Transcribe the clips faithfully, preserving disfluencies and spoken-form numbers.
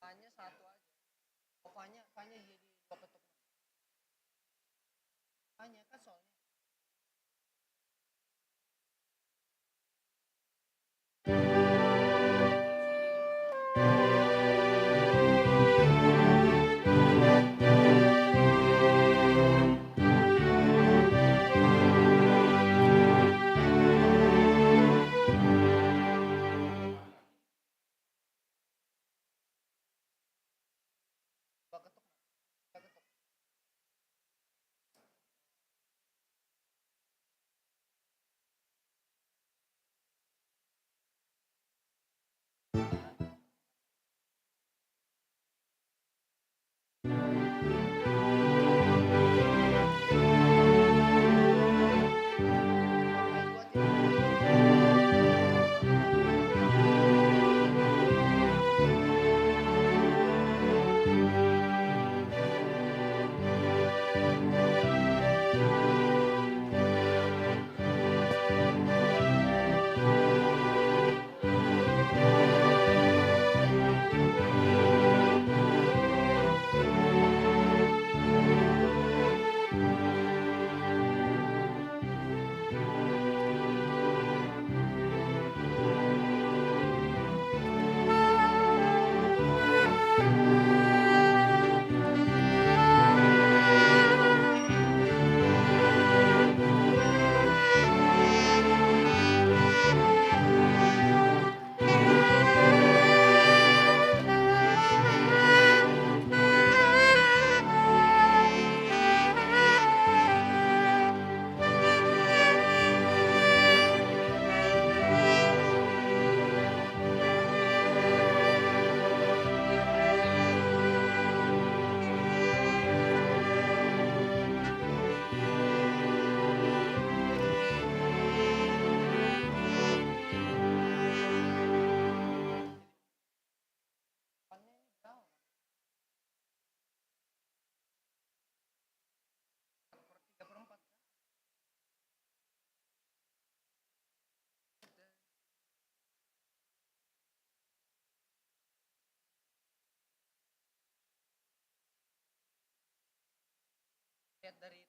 Hanya satu aja. Pokoknya, pokoknya iya di dua ketuk. Hanya kan soalnya. Lihat dari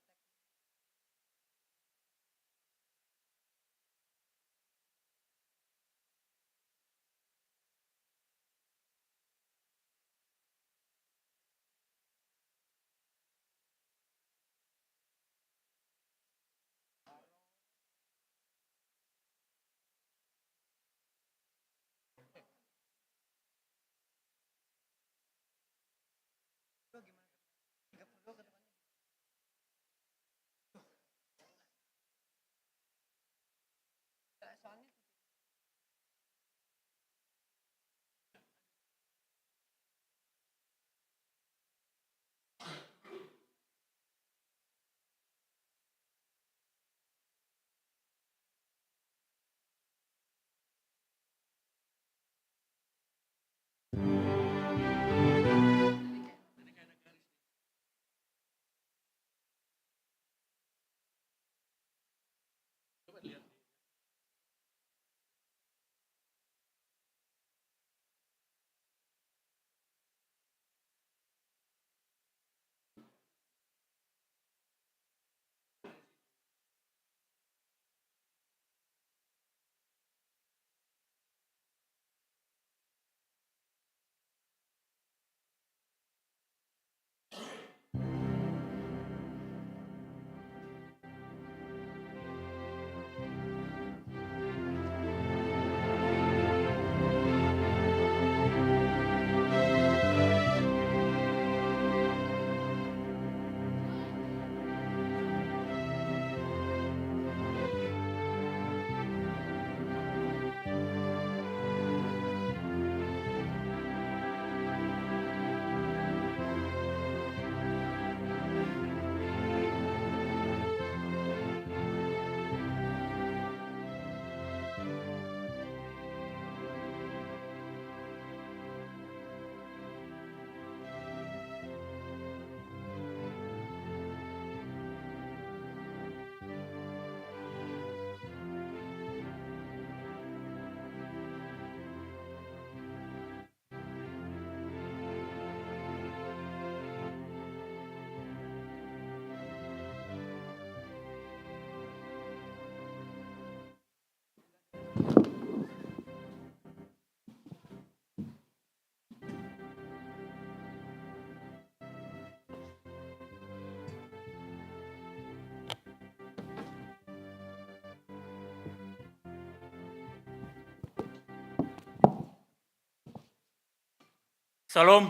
Syalom.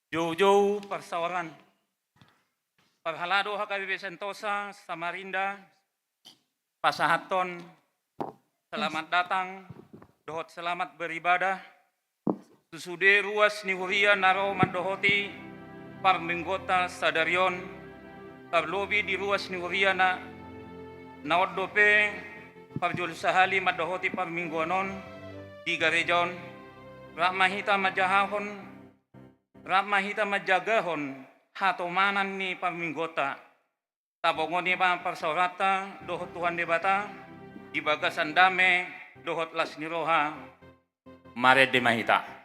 Joujou parsaoran. Parhalado H K B P Sentosa Samarinda, pasahathon selamat datang dohot selamat beribadah tu sude ruas ni huria na ro mandohoti parmingguonta sadari on, tarlobi di ruas ni huria na, na on dope parjolo sahali mandohoti parmingguon on di gareja on. Rap ma hita manjahahon, rap ma hita manjagahon hatomanan ni parmingguonta. Tabongoni ma parsaoranta dohot Tuhan Debata di bagasan dame dohot las ni roha. Marende ma hita.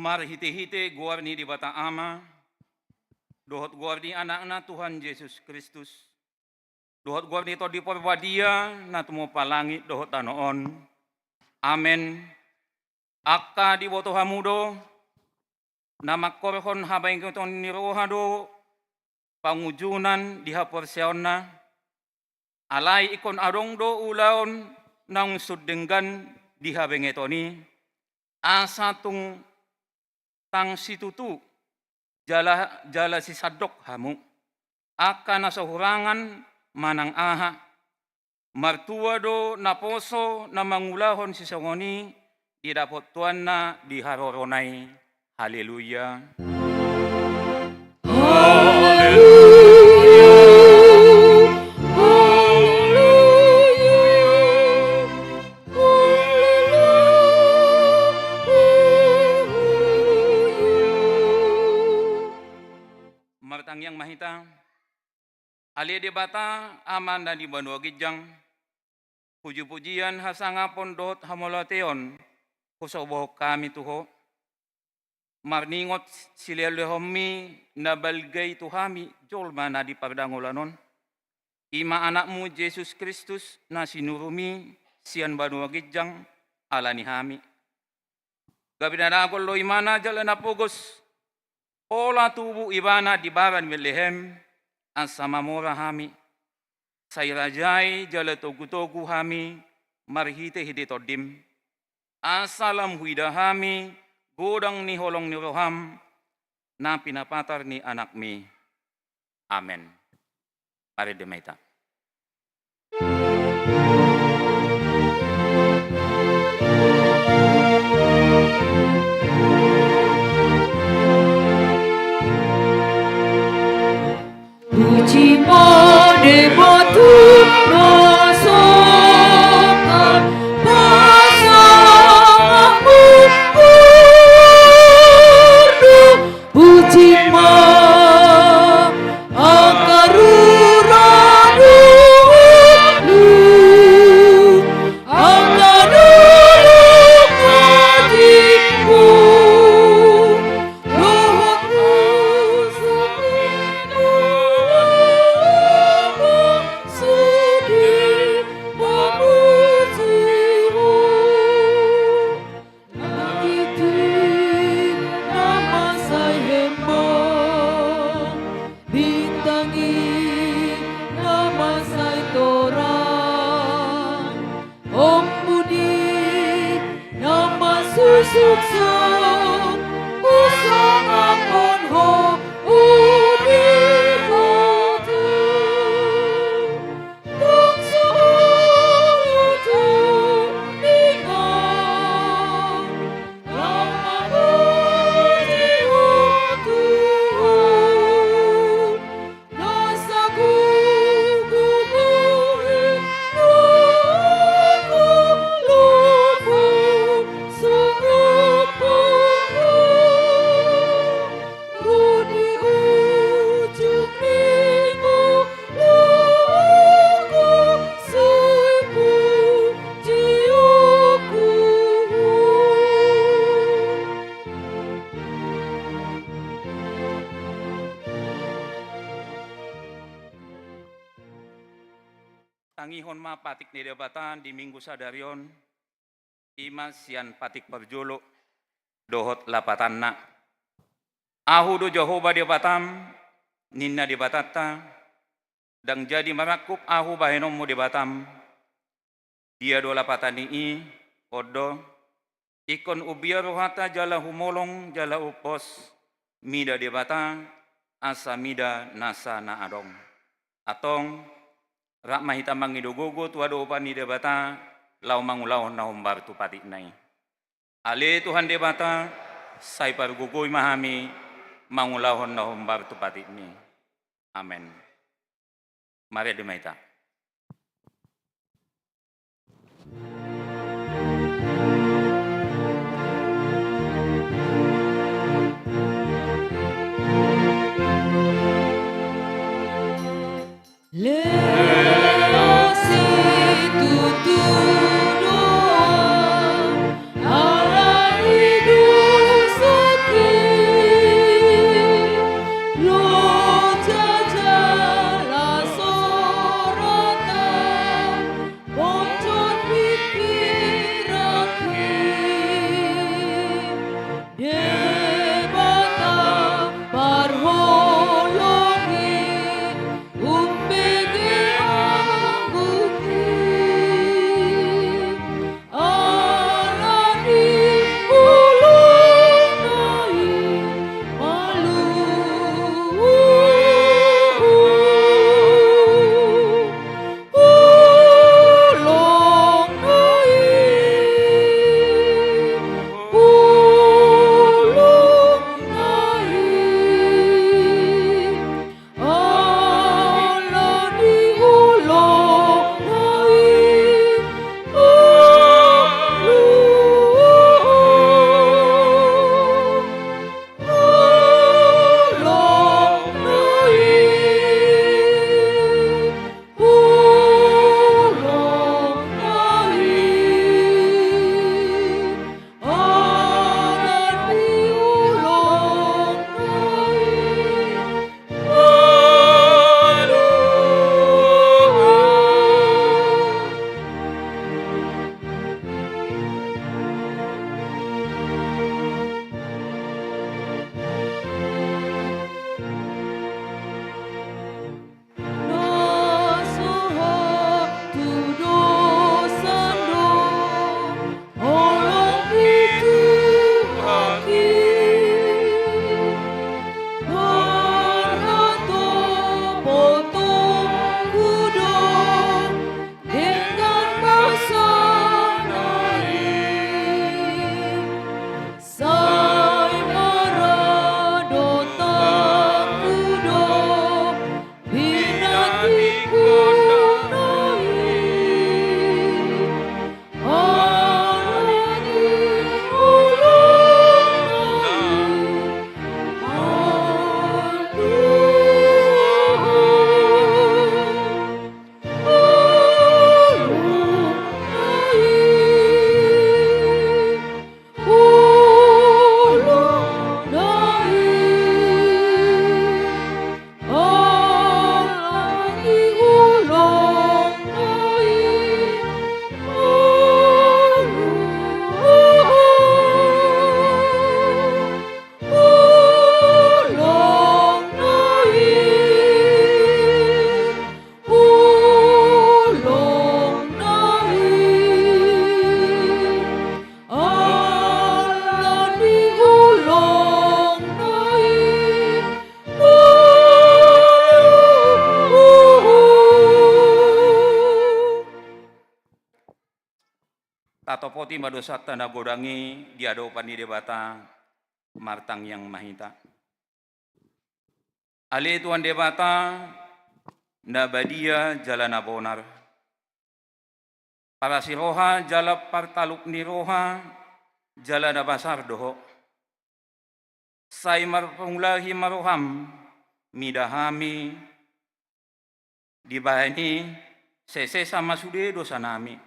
Marhitehite goar ni Debata Ama, dohot goar ni Anakna Tuhan Jesus Kristus, dohot goar ni Tondi Parbadia na tumompa langit dohot tano on. Amen. Angka diboto hamu do, na mangkorhon habengeton ni roha do pangunjunan di haporseaonna, alai ingkon adong do ulaon naung sun denggan di habengeton i, asa tung tang situtu jala, jala sisandok hamu. Angka na so hurangan manang aha, martua do naposo na mangulahon sisongon i, didapot Tuhanna di harorona i. Haleluya. Haleluya. Haleluya. Martangiang ma hita. Ale Debata, Ama na di banua ginjang, pujipujian, hasangapon dohot hamauliateon husombahon hami tu Ho, marningot silehonlehonMi na balga i tu hami jolma na di pardangolan on, i ma Anakmu Jesus Kristus na sinuruMi sian banua ginjang ala ni hami. Gabe na dagol do Ibana jala na pogos, pola tubu Ibana di bara ni Betlehem, asa mamora hami. Sai rajai jala togutogu hami marhitehite TondiM, asa lam huida hami godang ni holong ni rohaM na pinapatar ni AnakMi. Amen. Marende ma hita. Puji ma Debata na sangap pasangapmu, puji ma angka rura dohot angka dolok na tingko, dohot musik na sudi pamuji Ho. Langit i na mansai hembang, bintang i na mansai torang, ombun i na mansuksuk, husangapkon Ho, ale Debata. Tangihon ma patik ni Debata di Minggu sadari on, i ma sian patik parjolo dohot lapatanna. Ahu do Jahowa Debatam, ninna Debatanta, ndang jadi marangkup ahu bahenonmu Debatam. Dia do lapatan ni i? On do, ingkon umbia rohanta jala humolong jala umpos mida Debata, asa mida nasa na adong. Antong, rap ma hita mangido gogo tu adopan ni Debata, laho mangulahon na hombar tu patikna i. Ale Tuhan Debata, sai pargogoi ma hami mangulahon na hombar tu patikmi. Amen. Marende ma hita. Tatopoti ma dosanta na godang i di adopan ni Debata. Martangiang ma hita. Ale Tuhan Debata, na badia jala na bonar, parasi roha jala partaluk ni roha, jala na basar do Ho. Sai marpangulahi ma roham mida hami, dibahen i sesesa ma sude dosanami.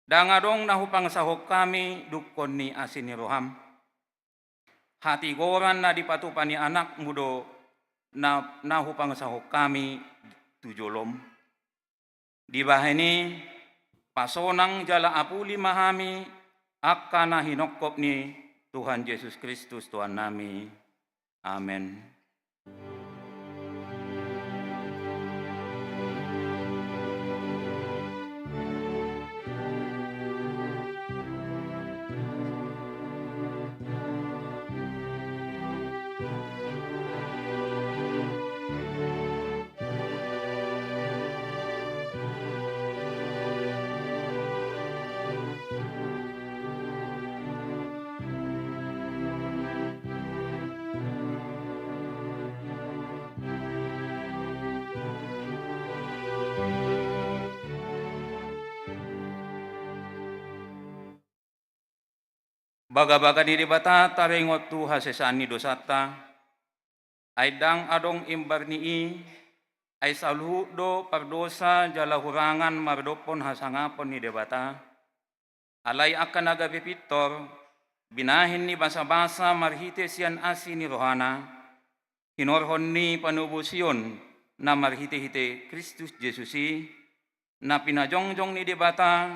Ndang adong na hupangsahon hami dungkon ni asi ni roham. Hatigoran na dipatupa ni anakmu do na, na hupangsahon hami tu jolom. Dibahen i, pasonang jala apuli ma hami, angka na hinongkop ni Tuhan Jesus Kristus Tuhannami. Amen. Bagabaga ni Debata taringot tu hasesaan ni dosanta, ai ndang adong imbar ni i, ai saluhut do pardosa jala hurangan mardophon hasangapon ni Debata. Alai angka na gabe pintor, binahen ni basabasa marhite sian asi ni rohana, hinorhon ni panobusion na marhitehite Kristus Jesus i, na pinajongjong ni Debata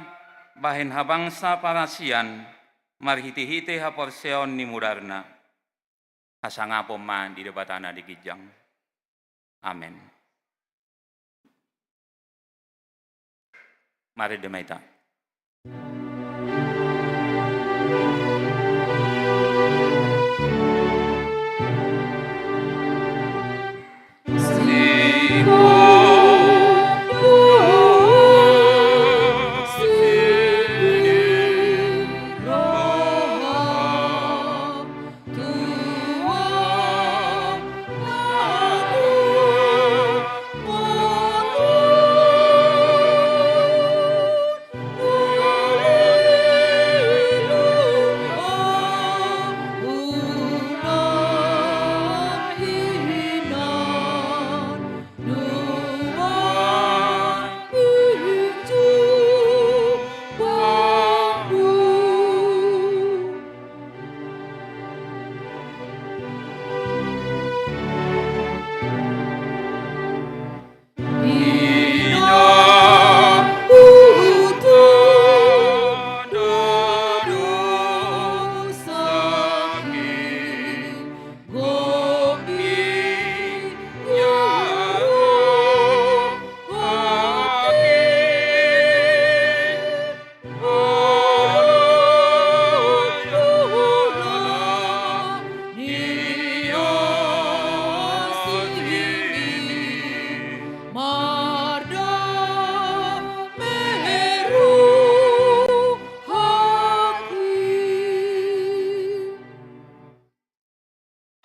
bahen habangsa parasian marhitehite haporseaon ni mudarna. Hasangapon ma di Debata na di ginjang. Amen. Marende ma hita.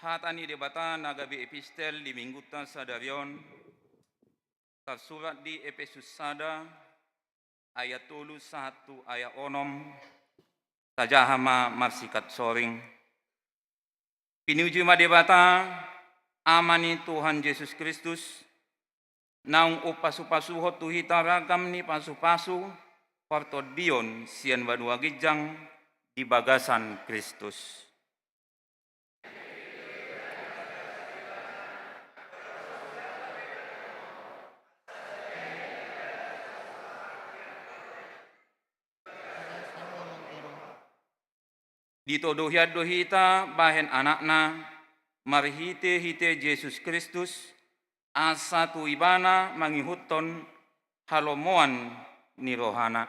Hata ni Debata na gabe epistel di minggunta sadari on, tarsurat di Epesus sada, ayat tolu sahat tu ayat onom. Tajaha ma marsikat soring. Pinuji ma Debata, Ama ni Tuhan Jesus Kristus, naung umpasupasuhon tu hita ragam ni pasupasu partondion sian banua ginjang di bagasan Kristus. Ditodo hian do hita bahen anakna marhitehite Jesus Kristus, asa tu ibana mangihuthon halomoan ni rohana.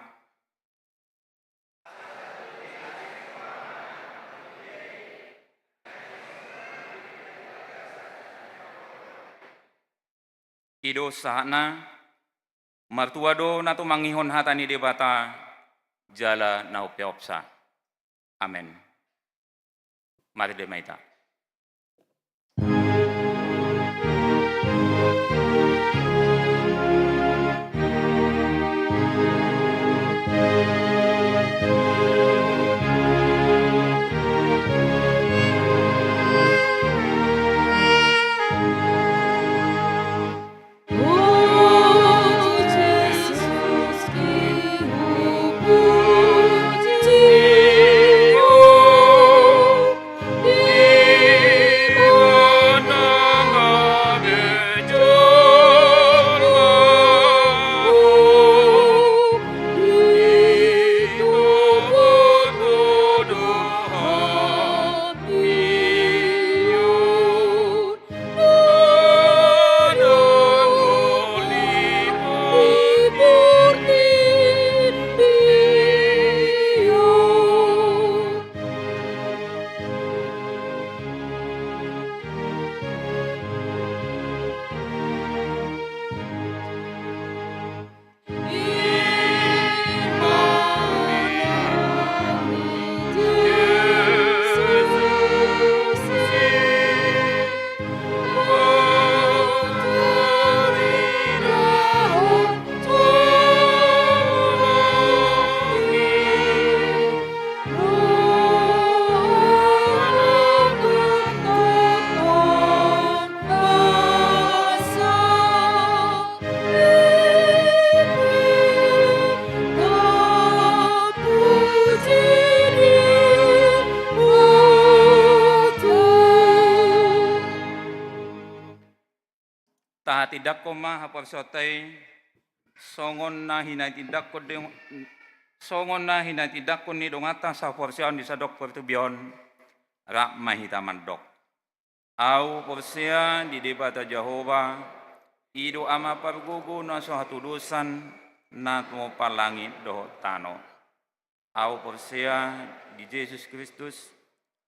I do sahatna. Martua do na tumangihon hata ni Debata, jala na umpeopsa. Amen. Marende ma hita. Tahatindangkon ma haporseaonta i, songon na hinatindangkon di, songon na hinatindangkon ni donganta sahaporseaon di sandok portibi on, rap ma hita mandok. Ahu porsea di Debata Jahowa, i do Ama pargogo na so hatudosan, na tumompa langit dohot tano. Ahu porsea di Jesus Kristus,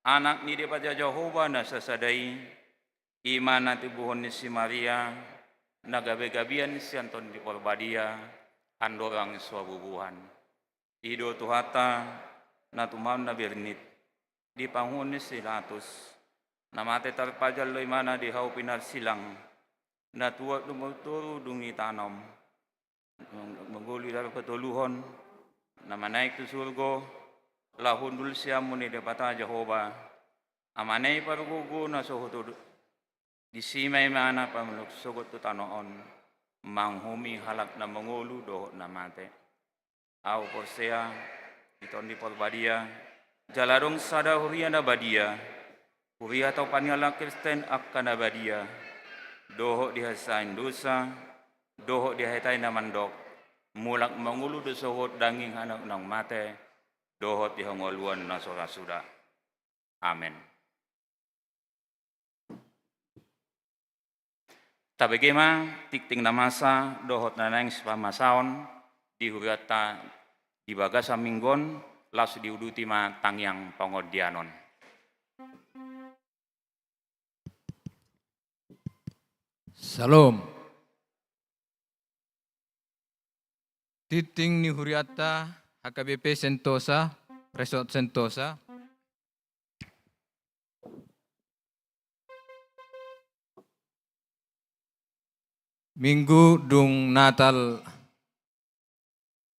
Anak ni Debata Jahowa na sasada i, i ma na tinubuhon ni si Maria, na gabegabean sian Tondi Porbadia, andorang so bubuhan. I do Tuhanta, na tumaon na bernit, di panguhon ni si Pilatus, na mate tarpajal do imana di hau pinarsilang, na tuat do martoru dung i tanom, mangolu di ari patoluhon, na manaek tu surgo, laho hundul sian muna ni Debata Jahowa, Amana i pargogo na so hatudosan. Disi ma imana pamaluk sogot tu tano on, manguhumi halak na mangolu dohot na mate. Ahu porsea di Tondi Porbadia, jala adong sada huria na badia, huria tau paniala Kristen angka na badia, dohot di hasahaton dosa, dohot di hata i na mandok, mulak mangolu do sogot daging halak naung mate, dohot di hangoluan na so ra suda. Amen. Tabege ma tingting na masa dohot na naeng sipamasaon di hurianta di bagasan minggu on, laos diuduti ma tangiang pangondianon. Syalom. Tingting ni hurianta H K B P Sentosa, Resort Sentosa. Minggu dung Natal,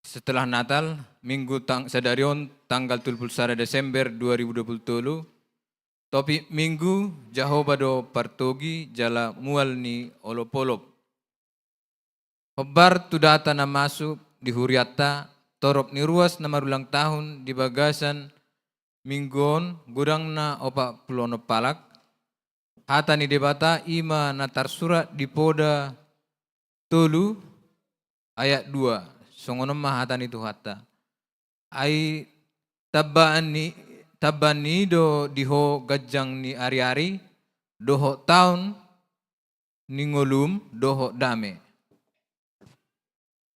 setelah Natal, minggu tang-, sadari on tanggal tolu pulu sada Desember dua ribu dua pulu tolu, topik minggu Jahowa do partogi jala mual ni olopolop. Hombar tu data na masuk di hurianta, torop ni ruas na marulang tahun di bagasan minggu on godangna opat pulu onom halak. Hata ni Debata i ma na tarsurat di Poda tolu ayat dua. Songon on ma hata ni Tuhanta. Ai tambaan ni, tambaan ni do di ho ganjang ni ariari, dohot taon ni ngolum dohot dame.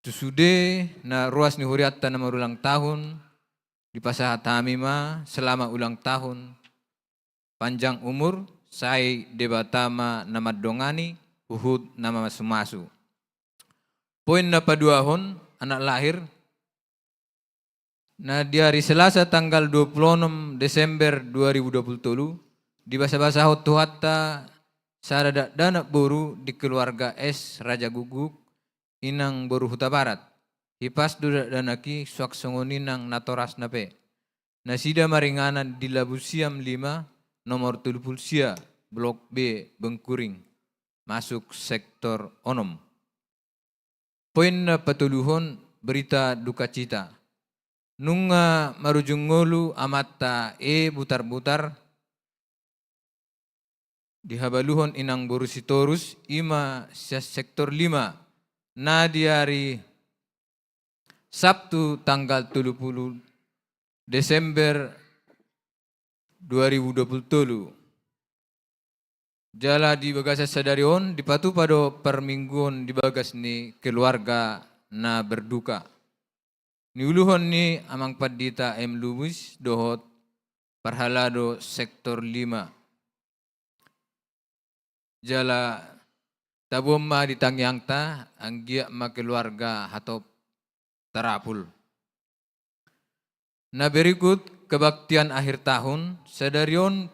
Tu sude na ruas ni hurianta na marulang tahun, dipasahat hami ma selamat ulang tahun, panjang umur, sai Debata ma na mandongani, huhut na mamasumasu. Poin na paduahon, anak lahir. Na di ari Selasa tanggal dua puluh enam Desember dua ribu dua puluh tolu, dibasabasahon Tuhanta sada dakdanak boru di keluarga S Raja Guguk, inang boru Hutabarat. Hipas do dakdanak i, suang songon i nang natorasna pe. Nasida maringanan di Labusiam lima, nomor tolu pulu sia, Blok B, Bengkuring, masuk sektor onom. Poin na patoluhon, berita dukacita. Nunga marujung ngolu amanta E Butarbutar, dihabaluhon inang boru Sitorus, i ma sian sektor lima, na di ari Sabtu tanggal tolu pulu Desember dua ribu dua puluh tolu. Jala di bagasan sadari on dipatupa do parmingguon di bagas ni keluarga na berduka. Niuluhon ni Amang Pandita M Lubis dohot parhalado sektor lima. Jala tabuhon ma di tangiangta, anggiat ma keluarga hatop tarapul. Na berikut, kebaktian akhir tahun, sadari on,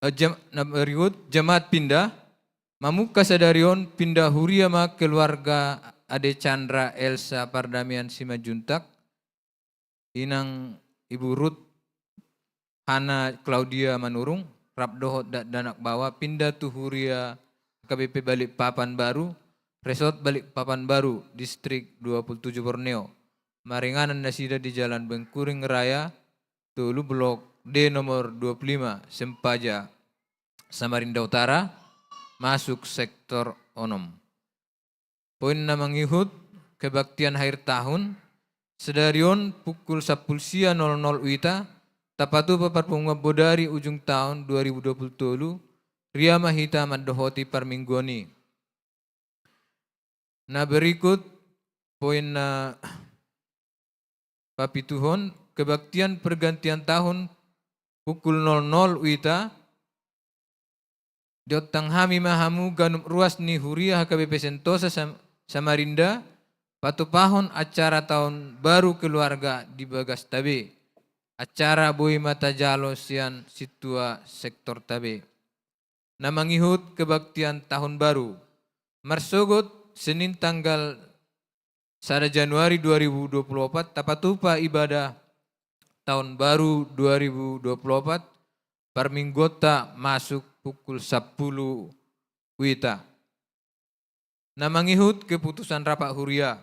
eh, jam-, na berikut, jemaat pindah, mamungka sadari on pindah huria ma keluarga Ade Chandra Elsa Pardamian Simanjuntak, inang Ibu Rut Hana Claudia Manurung, rap dohot dakdanak baoa, pindah tu huria H K B P Balikpapan Baru, Resort Balikpapan Baru, Distrik dua puluh tujuh Borneo. Maringanan nasida di Jalan Bengkuring Raya tolu, Blok D nomor dua puluh lima, Sempaja, Samarinda Utara, masuk sektor onom. Poin na mangihut, kebaktian akhir tahun, sadari on pukul sampulu sia nol nol WIB, tapatupa parpunguan bodari ujung tahun dua ribu dua puluh tolu, huria ma hita mandohoti parmingguon i. Na berikut, poin na papituhon, kebaktian pergantian tahun pukul nol nol WIB, diontang hami ma hamu ganup ruas ni huria H K B P Sentosa Sam-, Samarinda, patupahon acara tahun baru keluarga di bagasta be. Acara boi ma tajalo sian sintua sektorta be. Na mangihut kebaktian tahun baru. Marsogot Senin tanggal sada Januari dua ribu dua puluh opat, tapatupa ibadah tahun baru dua ribu dua puluh opat, parmingguonta masuk pukul sampulu WIB. Na mangihut keputusan rapat huria.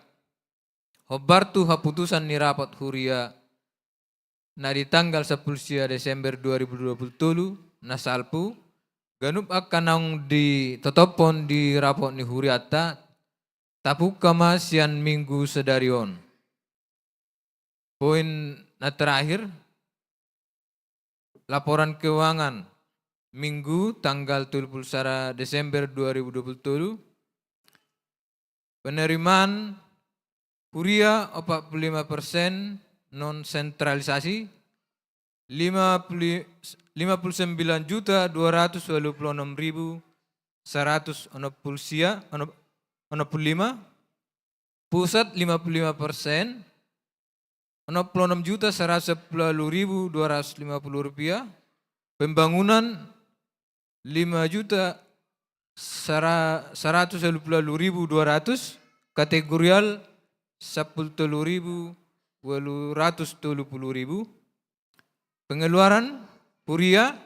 Hombar tu haputusan ni rapat huria na di tanggal sampulu sia Desember dua ribu dua puluh tolu, na salpu, ganup angka naung ditotophon di rapat ni hurianta, tapungka ma sian minggu sadari on. Poin na terakhir, laporan keuangan minggu tanggal tolu pulu sada Desember dua ribu dua puluh tolu. Penerimaan huria opat pulu lima persen non sentralisasi, lima pulu, lima pulu sembilan juta dua ratus walu pulu onom ribu saratus onom pulu sia, onom, onom pulu lima, pusat lima pulu lima persen, onom pulu onom juta saratus sampulu walu ribu dua ratus lima pulu rupiah, pembangunan lima juta sara-, saratus walu pulu walu ribu dua ratus, kategorial sampulu tolu ribu walu ratus tolu pulu ribu, pengeluaran huria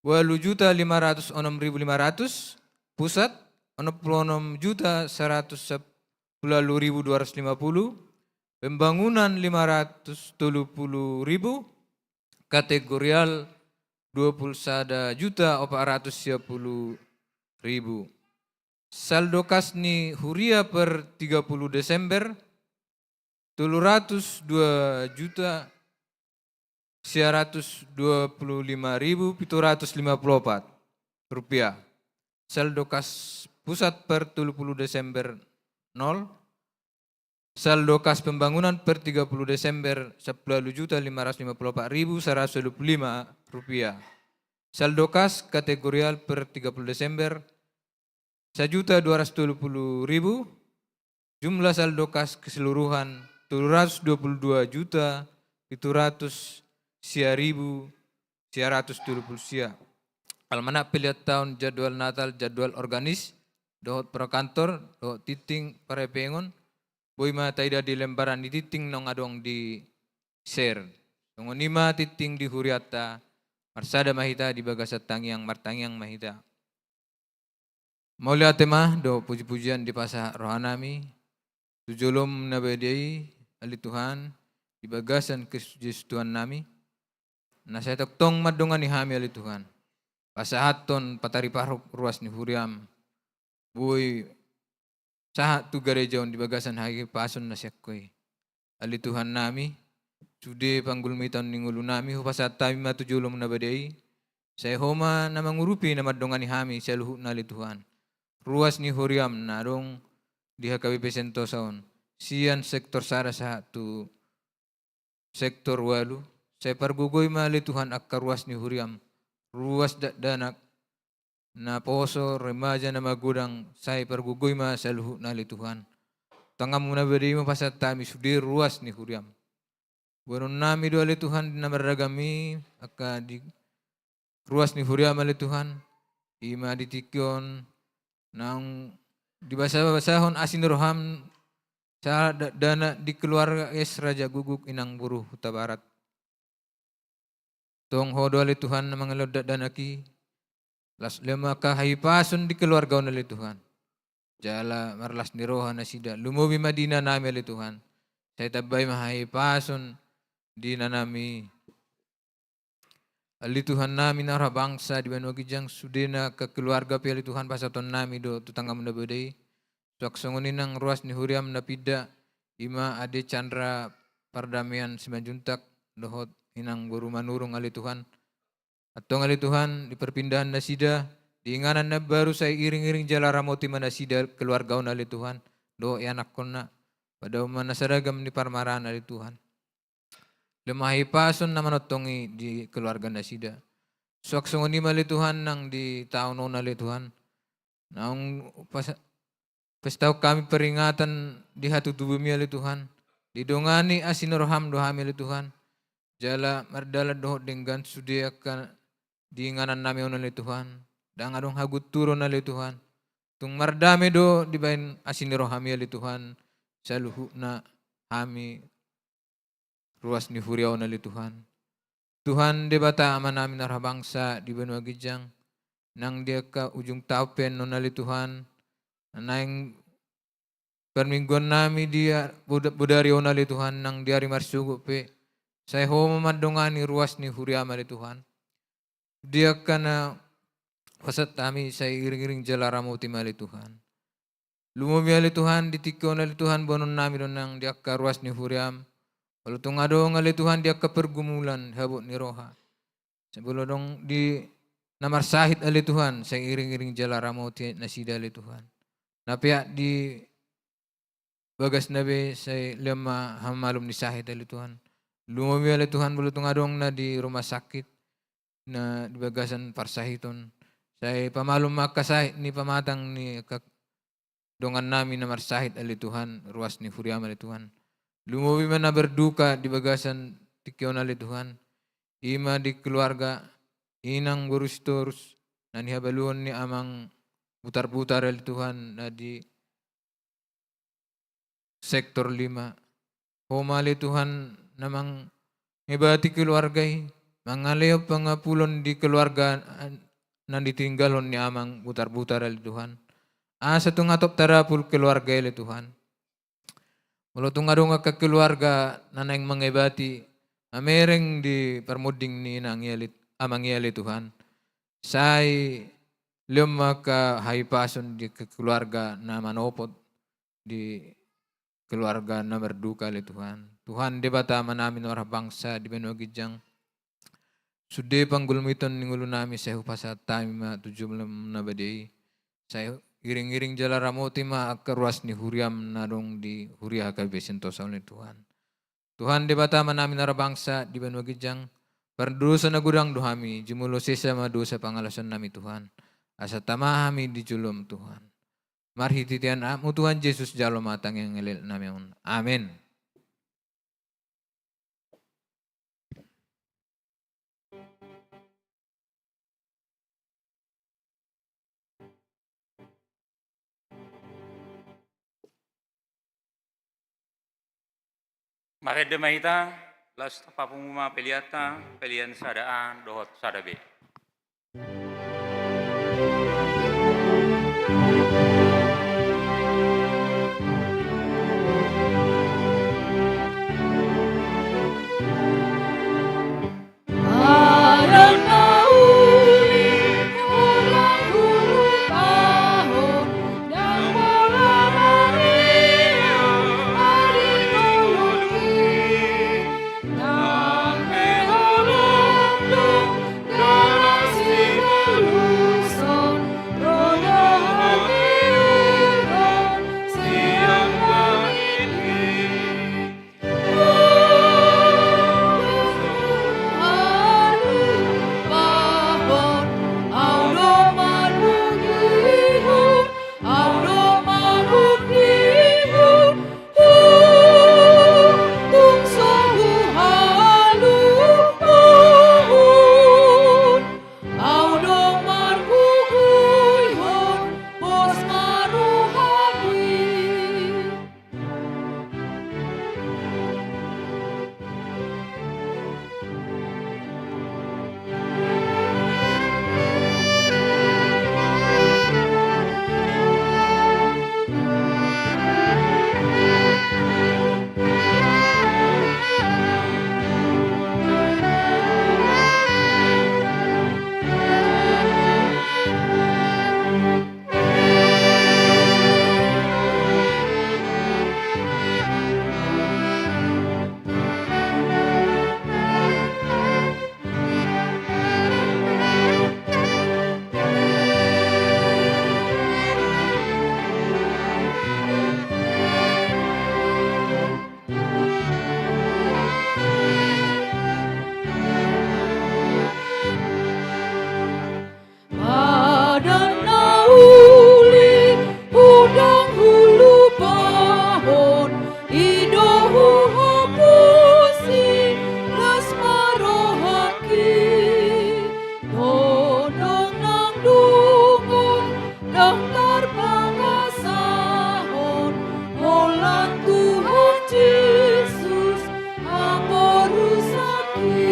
walu juta lima ratus onom ribu lima ratus, pusat onom pulu onom juta saratus sampulu walu ribu dua ratus lima pulu, pembangunan lima ratus tolu pulu ribu, kategorial dua pulu sada juta opat ratus sia pulu ribu. Saldo kas ni huria per tiga pulu Desember, tolu ratus dua juta sia ratus dua pulu lima ribu pitu ratus lima pulu opat rupiah. Saldo kas pusat per tolu pulu Desember, nol. Saldo kas pembangunan per tiga pulu Desember, sampulu walu juta lima ratus lima pulu opat ribu saratus walu pulu lima rupiah. Saldo kas kategorial per tiga pulu Desember, sajuta dua ratus tolu pulu ribu. Jumlah saldo kas keseluruhan tolu ratus dua puluh dua juta pitu ratus sia ribu sia ratus tolu puluh sia. Almanak pelean taon, jadwal Natal, jadwal organis, dohot prakantor, dohot tinting parhepengon, boi ma taida di lembaran ni tinting naung adong di share. Songon i ma tinting di hurianta, marsada ma hita di bagasan tangiang, martangiang ma hita. Mauliate ma dohot pujipujian dipasahat rohanami tu jolom na badia i, ale Tuhan, di bagasan Kristus Jesus Tuhannami, na sai tongtong mandongani hami, ale Tuhan, pasahathon, pataripar ruas ni huriam, boi sahat tu gareja on di bagasan hahipason na sian Ho i. Ale Tuhannami, sude panggulmiton ni ngolunami hupasahat hami ma tu jolom na badia i, sai Ho ma na mangurupi, na mandongani hami saluhutna, ale Tuhan. Ruas ni huriam na adong di H K B P Sentosa on, sian sektor sada sahat tu sektor ualu, sai pargogoi ma, ale Tuhan, angka ruas ni huriam, ruas dakdanak, na poso, remaja, na magodang, sai pargogoi ma saluhutna, ale Tuhan. Tanganmu na badia i ma hupasahat hami sude ruas ni huriam. Boanonnami do, ale Tuhan, di na marragam i, angka di ruas ni huriam, ale Tuhan, i ma di tingki on naung dibasabasahon asi ni roham, sahat dakdanak di keluarga S Raja Guguk, Inang Boru Hutabarat. Tong Ho do, ale Tuhan, na mangalehon dakdanak i, las lehon ma angka hahipason di keluarga on, ale Tuhan. Jala marlas ni roha nasida, lumobi ma di inanami, ale Tuhan. Sai tambai ma hahipason di inanami. Ale Tuhannami na roha bangsa di banua ginjang, sudena angka keluarga pe, ale Tuhan, pasahatonnami do tu tanganmu na badia i. Suang songon i nang ruas ni huriam na pinda, i ma Ade Chandra Pardamaian Simanjuntak dohot Inang Boru Manurung, ale Tuhan. Antong, ale Tuhan, di perpindahan nasida di inganan na baru, sai iringiring jala ramoti ma nasida keluarga on, ale Tuhan, dohot ianakkonna. Padaon ma na saragam ni parmaraan, ale Tuhan. Lehon ma hahipason na manongtong i di keluarga nasida. Suang songon i ma, ale Tuhan, nang di taon on, ale Tuhan, naung pas-, pestahon hami peringatan di hatutubumi, ale Tuhan, didongani asi ni roham do hami, ale Tuhan. Jala mardalan dohot denggan sude angka di inganannami on, ale Tuhan. Ndang adong hagunturon, ale Tuhan. Tung mardame do dibahen asi ni rohami, ale Tuhan, saluhutna hami ruas ni huria on, ale Tuhan. Tuhan Debata Amanami na roha bangsa di banua ginjang, nang di angka ujung taon pe on, ale Tuhan, naeng parmingguannami di a-, boda-, bodari on, ale Tuhan, nang di ari marsogot pe, sai Ho ma mandongani ruas ni huriam, ale Tuhan. Di angka na pasahat hami, sai iringiring jala ramoti ma, ale Tuhan. Lumobi, ale Tuhan, di tingki on, ale Tuhan, boanonnami do nang di angka ruas ni huriam. Olo tung adong, ale Tuhan, di angka pergumulan habot ni roha, sai molo adong di na marsahit, ale Tuhan, sai iringiring jala ramoti nasida, ale Tuhan. Na peak di bagasna be, sai lehon ma hamamalum ni sahit, ale Tuhan. Lumobi, ale Tuhan, molo tung adong na di rumah sakit, na di bagasan parsahiton, sai pamalum ma angka sahit ni pamatang ni angka dongannami na marsahit, ale Tuhan, ruas ni huriam, ale Tuhan. Lumobi ma na berduka di bagasan tingki on, ale Tuhan. I ma di keluarga Inang Boru Sitorus, na nihabaluhon ni Amang Butarbutar, ale Tuhan, na di sektor lima. Ho ma, ale Tuhan, na mangebati keluarga i, mangalehon pangapulon di keluarga, an-, na ditinggalhon ni Amang Butarbutar, ale Tuhan. Asa tung hatop tarapul keluarga i, ale Tuhan. Molo tung adong angka keluarga na naeng mangebati, mamereng di parmonding ni inang i, ale, amang i, ale Tuhan, sai lehon ma angka hahipason di ke-, keluarga na manopot, di keluarga na marduka, ale Tuhan. Tuhan Debata Amanami na roha bangsa di banua ginjang, sude panggulmiton ni ngolunami sai hupasahat hami ma tu jolom na badia i, sai iringiring jala ramoti ma angka ruas ni huriam na adong di huria H K B P Sentosa on, ale Tuhan. Tuhan Debata Amanami na roha bangsa di banua ginjang, pardosa na godang do hami, jumolo sesa ma dosa pangalaosionnami, Tuhan. Asa tama hami di jolom, Tuhan. Marhitehite AnakMu, Tuhan Jesus, jalo ma tangiang elelnami on. Amen. Marende ma hita, laos tapapungu ma peleanta, pelean sada A dohot sada B. Padan na uli unang hulupahon, i do huhaposi las ma rohangki. Tondong nang dongan ndang tarpangasahon, holan Tuhan Jesus haporusangki.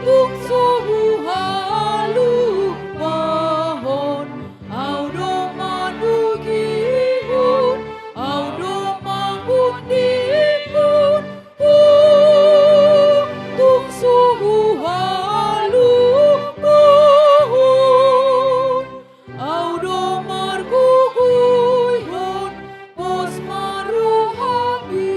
Tung so huhalupahon, au do manogihon, au do mangundihon. Tung so huhalupahon, au do margogoihon, pos ma rohami.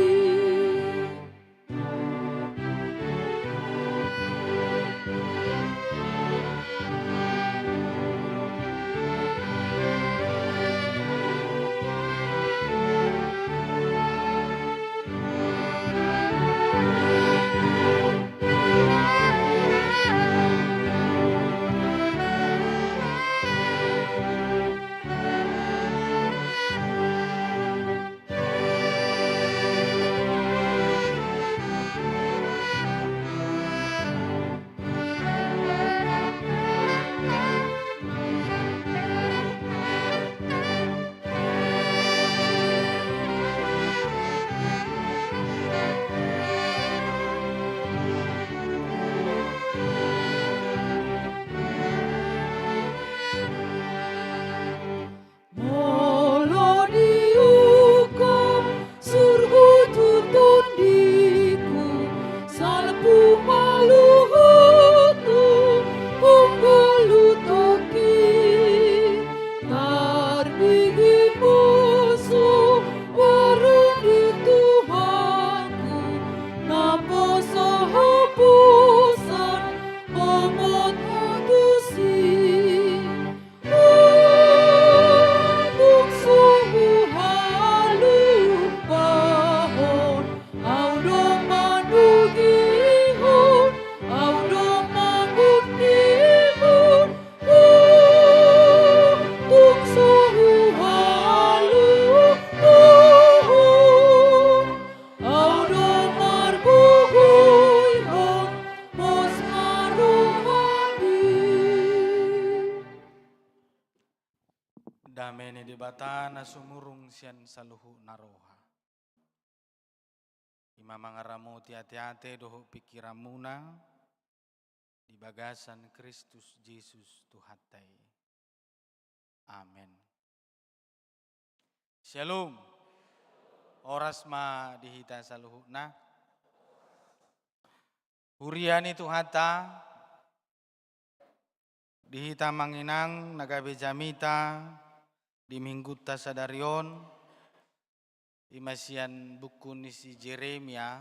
Molo diungkap surgo tu tondiku, salpu ma luhuthu, hunggal hutongki. Tarbigi poso baru di Tuhanku, naposo haposan, bongot tusi. Tung so huhalupahon, au do manogihon, au do mangundihon. Tung so huhalupahon, au do margogoihon, pos ma rohami. Dame ni Debata na sumurung sian saluhut na roha, Ima mangaramoti ate-ate dohot pingkiranmuna di bagasan Kristus Jesus Tuhanta i. Amen. Syalom. Horas ma di hita saluhutna. Huria ni Tuhanta, di hita amang inang na gabe jamita di minggunta sadari on, ima sian buku ni si Jeremia,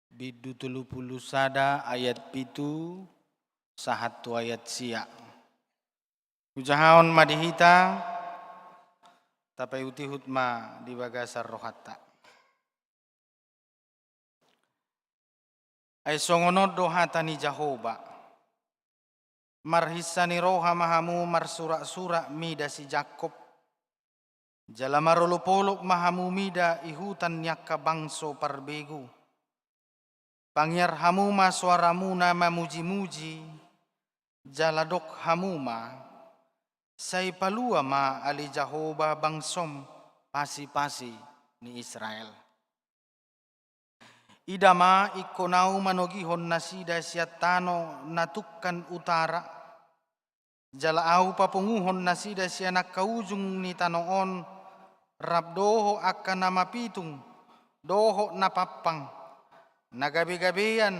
bindu tolu pulu sada ayat pitu sahat tu ayat sia. Hujahahon ma di hita, tapaihut-ihut ma di bagasan rohanta. Ai songon on do hata ni Jahowa: Marhinsa ni roha ma hamu marsurak-surak mida si Jakob, jala marolop-olop ma hamu mida ihutan ni angka bangso parbegu. Pangiar hamu ma soaramuna mamuji-muji, jala dok hamu ma: Sai palua ma ale Jahowa bangsom, pasi-pasi ni Israel. Ida ma, ingkon Ahu manogihon nasida sian tano na tungkan utara, jala Ahu papunguhon nasida sian angka ujung ni tano on, rap dohot angka na mapitung dohot na pampang, na gabe-gabean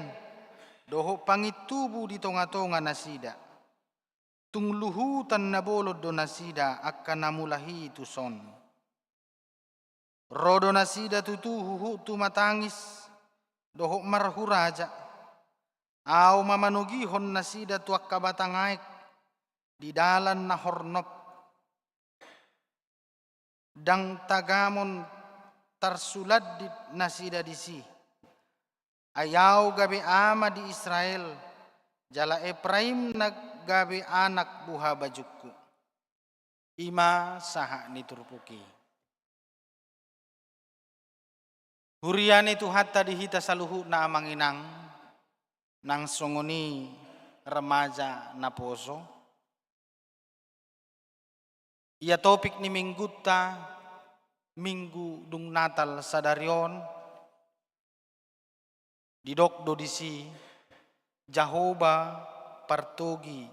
dohot pangintubu di tonga-tonga nasida. Tung luhutan na bolon do nasida angka na mula hi tuson. Ro do nasida tutu huhut tumatangis dohot marhuraja. Ahu ma manogihon nasida tu angka batang aek di dalan na hornop. Ndang tagamon tarsulandit nasida disi. Ai Ahu gabe ama di Israel, jala Epraim na gabe anak buhabajungku. Ima sahat ni turpuk i. Huria ni Tuhanta di hita saluhutna amang inang, nang songon i remaja naposo. Ia topik ni minggunta, minggu dung Natal sadari on, didok do disi: Jahowa partogi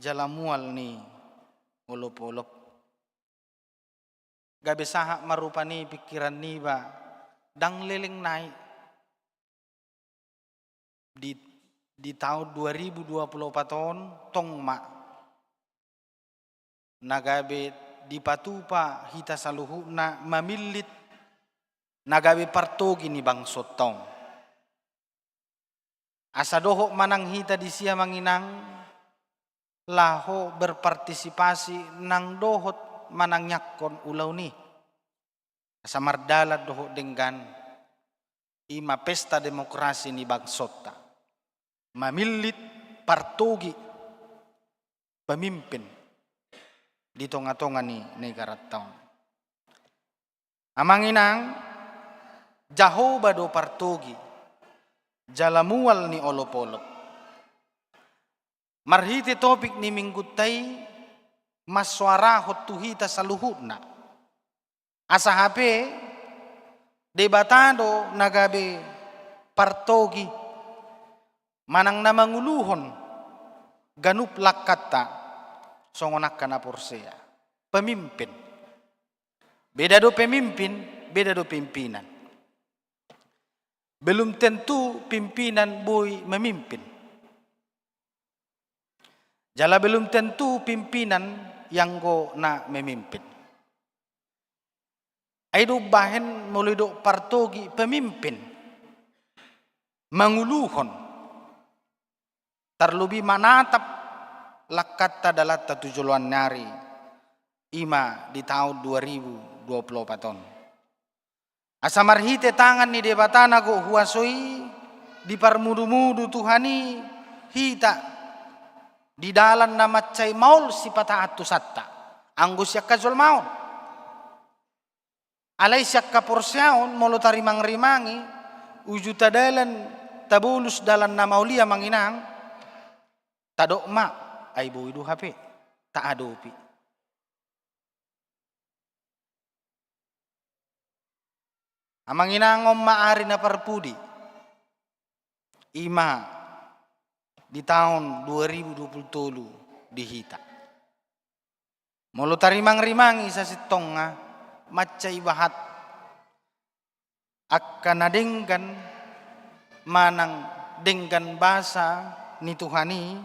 jala mual ni olop-olop. Gabe sahat ma rupani pingkiran niba, ndang leleng nai. Di, di taon dua ribu dua pulu opat on, tong ma na gabe dipatupa hita saluhutna mamillit na gabe partogi ni bangsonta on. Asa dohot manang hita disi amang inang, laho berpartisipasi nang dohot manangiangkon ulaon i. Asa mardalan dohot denggan, ima pesta demokrasi ni bangsonta. Mamillit partogi pemimpin di tonga-tonga ni negaranta on. Amang inang, Jahowa do partogi jala mual ni olop-olop. Marhite topik ni minggunta i, mansoarahon tu hita saluhutna. Asa hape Debata do na gabe partogi manang na manguluhon ganup langkanta songon angka na porsea. Pemimpin. Beda do pemimpin, beda do pimpinan. Belum tentu pimpinan boi memimpin. Jala belum tentu pimpinan i anggo na memimpin. Ai do umbahen molo didok partogi pemimpin, manguluhon, tarlobi manatap langkanta dalanta tu joloan ni ari, ima di taon dua ribu dua pulu opat on. Asa marhite tangan ni Debata na gok huaso i, diparmudu-mudu Tuhan i hita di dalan na mansai maol sipata antusanta, anggo sian hajolmaon. Alai sian haporseaon, molo tarimang-rimangi uju tadalan, tabolus dalan na maol i amang inang, tadok ma, ai boi do hape taadopi. Amang inang, on ma ari na parpudi, i ma di taon dua ribu dua puluh tolu di hita. Molo tarimang-rimangi sasintongna, mansai bahat angka na denggan manang denggan basa ni Tuhan i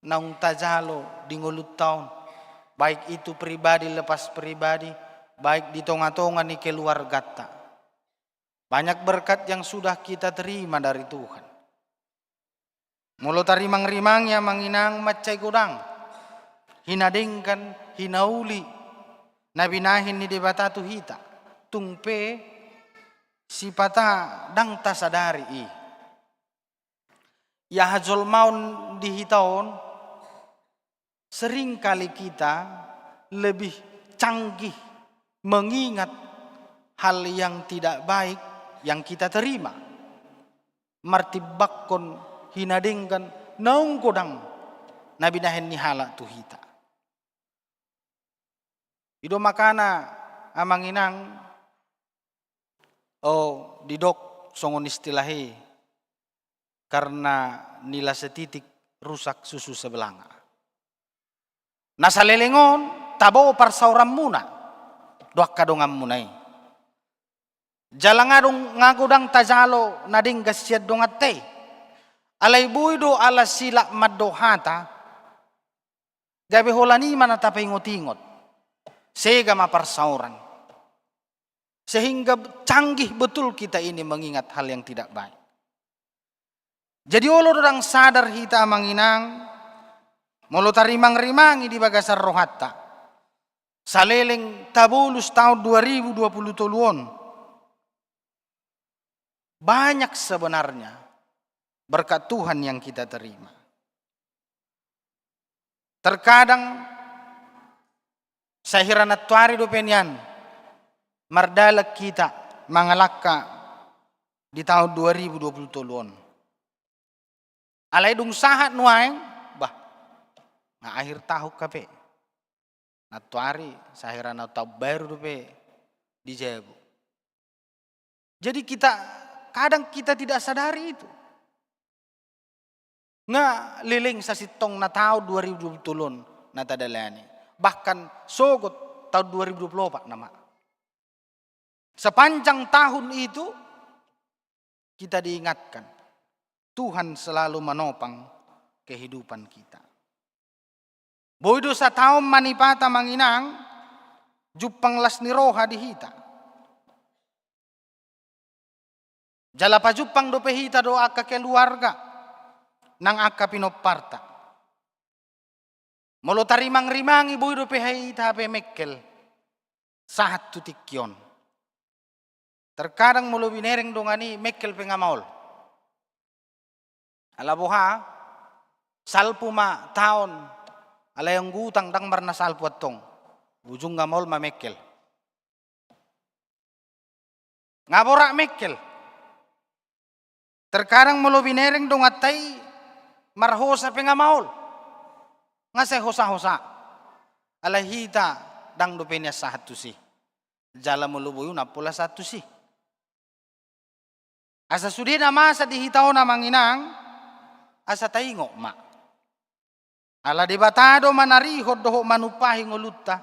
naung tajalo di ngolunta on, baik itu pribadi lepas pribadi, baik di tonga-tonga ni keluarganta. Banyak berkat yang sudah kita terima dari Tuhan. Molo tarimang-rimangi, amang inang, mansai godang hinadenggan, hinauli na binahen ni Debata tu hita, tung pe sipata ndang tasadari i. Ia hajolmaon di hita on, seringkali kita lebih canggih mengingat hal yang tidak baik yang kita terima, martimbangkon hinadenggan naung godang na binahen ni halak tu hita. I do makana, amang inang, o, didok songon istilah i, karena nila setitik rusak susu sebelanga. Na saleleng on tabo parsaoranmuna dohot angka donganmuna i. Jala nga dong, nga godang tajalo na denggan sian donganta i. Alai boi do ala silak mandok hata, gabe holan i ma na tapaingot-ingot. Sega ma parsaoran. Sehingga canggih betul kita ini mengingat hal yang tidak baik. Jadi olo do ndang sadar hita, amang inang, molo tarimang-rimangi di bagasan rohanta saleleng tabolus taon dua ribu dua puluh tolu on. Banyak sebenarnya berkat Tuhan yang kita terima. Terkadang sahira nantuari dope nian mardalan hita mangalangka di taon dua ribu dua puluh tolu on. Alai dung sahat nuaeng, bah, nga akhir tahun hape. Nantuari sahira na taon baru dope di jabu. Jadi kita, kadang kita tidak sadari itu. Nga leleng sasintongna taon dua ribu dua puluh tolu on na tadalani. Bahkan sogot taon dua ribu dua puluh opat nama. Sepanjang tahun itu kita diingatkan, Tuhan selalu menopang kehidupan kita. Boi do sataon manipata, amang inang, jumpang las ni roha di hita. Jala pajumpang dope hita do angka keluarga nang angka pinomparta. Molo tarimang-rimangi, boi dope hita hape mengkel sahat tu tingki on. Terkadang molo binereng dongan i, mengkel pe nga maol. Ala boha, salpu ma taon, alai anggo utang ndang marna salpu antong. Ujungna maol ma mengkel. Nga borat mengkel. Terkadang molo binereng donganta i, marhosa pe nga maol. Nga sai hosa-hosa. Alai hita ndang dope nian sahat tusi. Jala molo boi, unang pola sahat tusi. Asa sude na masa di hita on, amang inang, asa taingot ma. Ala Debata do manarihon dohot manumpahi ngolunta,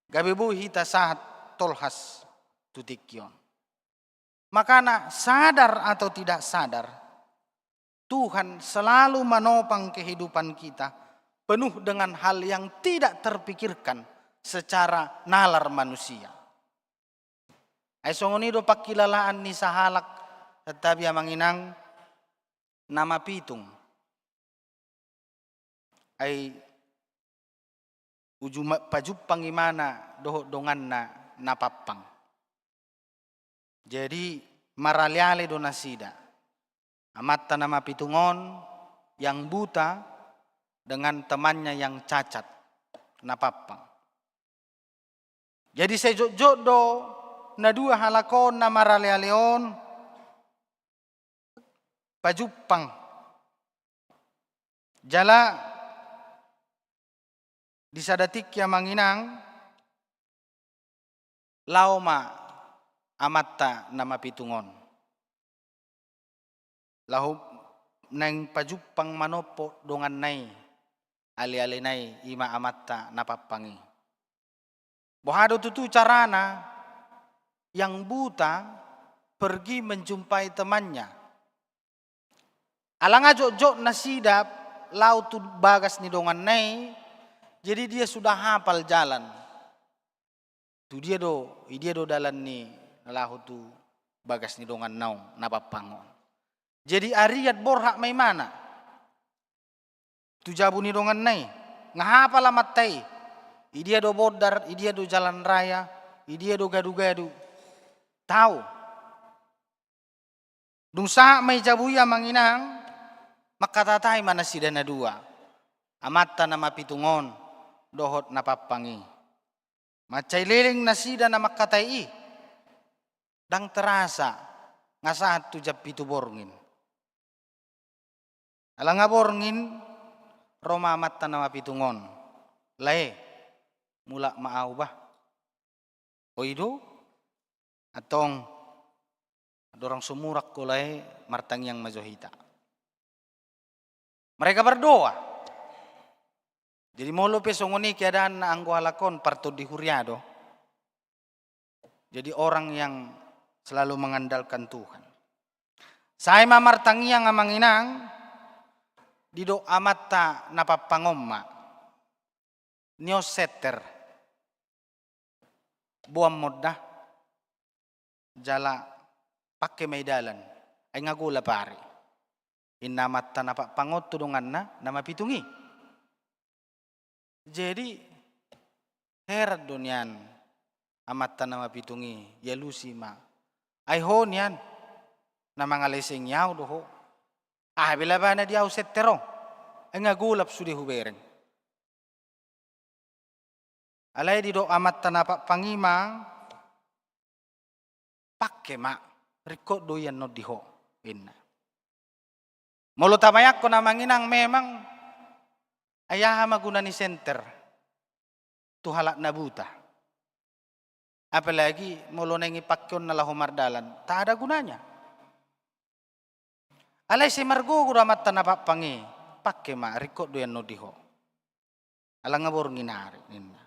gabe boi hita sahat tolhas tu tingki on. Makana, sadar atau tidak sadar, Tuhan selalu menopang kehidupan kita penuh dengan hal yang tidak terpikirkan secara nalar manusia. Ai songon i do pangkilalaan ni sahalak, santabi, amang inang, na mapitung. Ai uju ma-, pajumpang imana dohot donganna na pampang. Jadi, marale-ale do nasida. Amanta na mapitung on yang buta dengan temannya yang cacat, na pampang. Jadi, sai jotjot do na dua halak on na marale-ale on pajumpang. Jala di sada tingki, amang inang, laho ma amanta na mapitung on. Laho naeng pajumpang manompo donganna i, alealena i, ima amanta na pampang i. Boha do tutu carana yang buta pergi menjumpai temannya? Ala nga jotjot nasida laho tu bagas ni donganna i, jadi dia sudah hapal jalan. Tu dia do, i dia do dalan ni na laho tu bagas ni donganna on na pampang on. Jadi arian borhat ma imana tu jabu ni donganna i, nga hapal amanta i, i dia do bondar, i dia do jalan raya, i dia do gadugadu. Tau. Dung sahat ma i jabu i, amang inang, mangkatatai ma nasida na dua, amanta na mapitung on dohot na pampang i. Mansai leleng nasida na mangkatai i, ndang terasa nga sahat tu jam pitu borngin. Ala nga borngin, ro ma amanta na mapitung on. Lae, mulak ma au bah. O i do? Antong, dorang so mulak ho lae, martangiang ma jo hita. Mereka berdoa. Jadi molo pe songon i keadaanna anggo halak on, partondi huria do. Jadi orang yang selalu mengandalkan Tuhan. Sai ma martangiang, amang inang, didok amanta na pampang on ma, nion senter, boan ma on da, jala pangke ma i dalan, ai nga golap ari, inna amanta na pampang on tu donganna na mapitung i. Jadi, heran do nian amanta na mapitung i, ialusi ma. Ai ho nian, na mangalesengi au do ho. Aha be labana di au senter on? Ai nga golap sude hubereng. Alai didok amanta na pampang i ma, pangke ma, ringkot do i annon di ho, inna. Molo tabayangkon, amang inang, memang ai aha ma guna ni senter tu halak na buta? Apalagi molo naeng ipangke on na laho mardalan, tak ada gunanya. Alai sai margogo do amanta na pampang i, pangke ma, ringkot do i annon di ho. Ala nga borngin ari, ninna.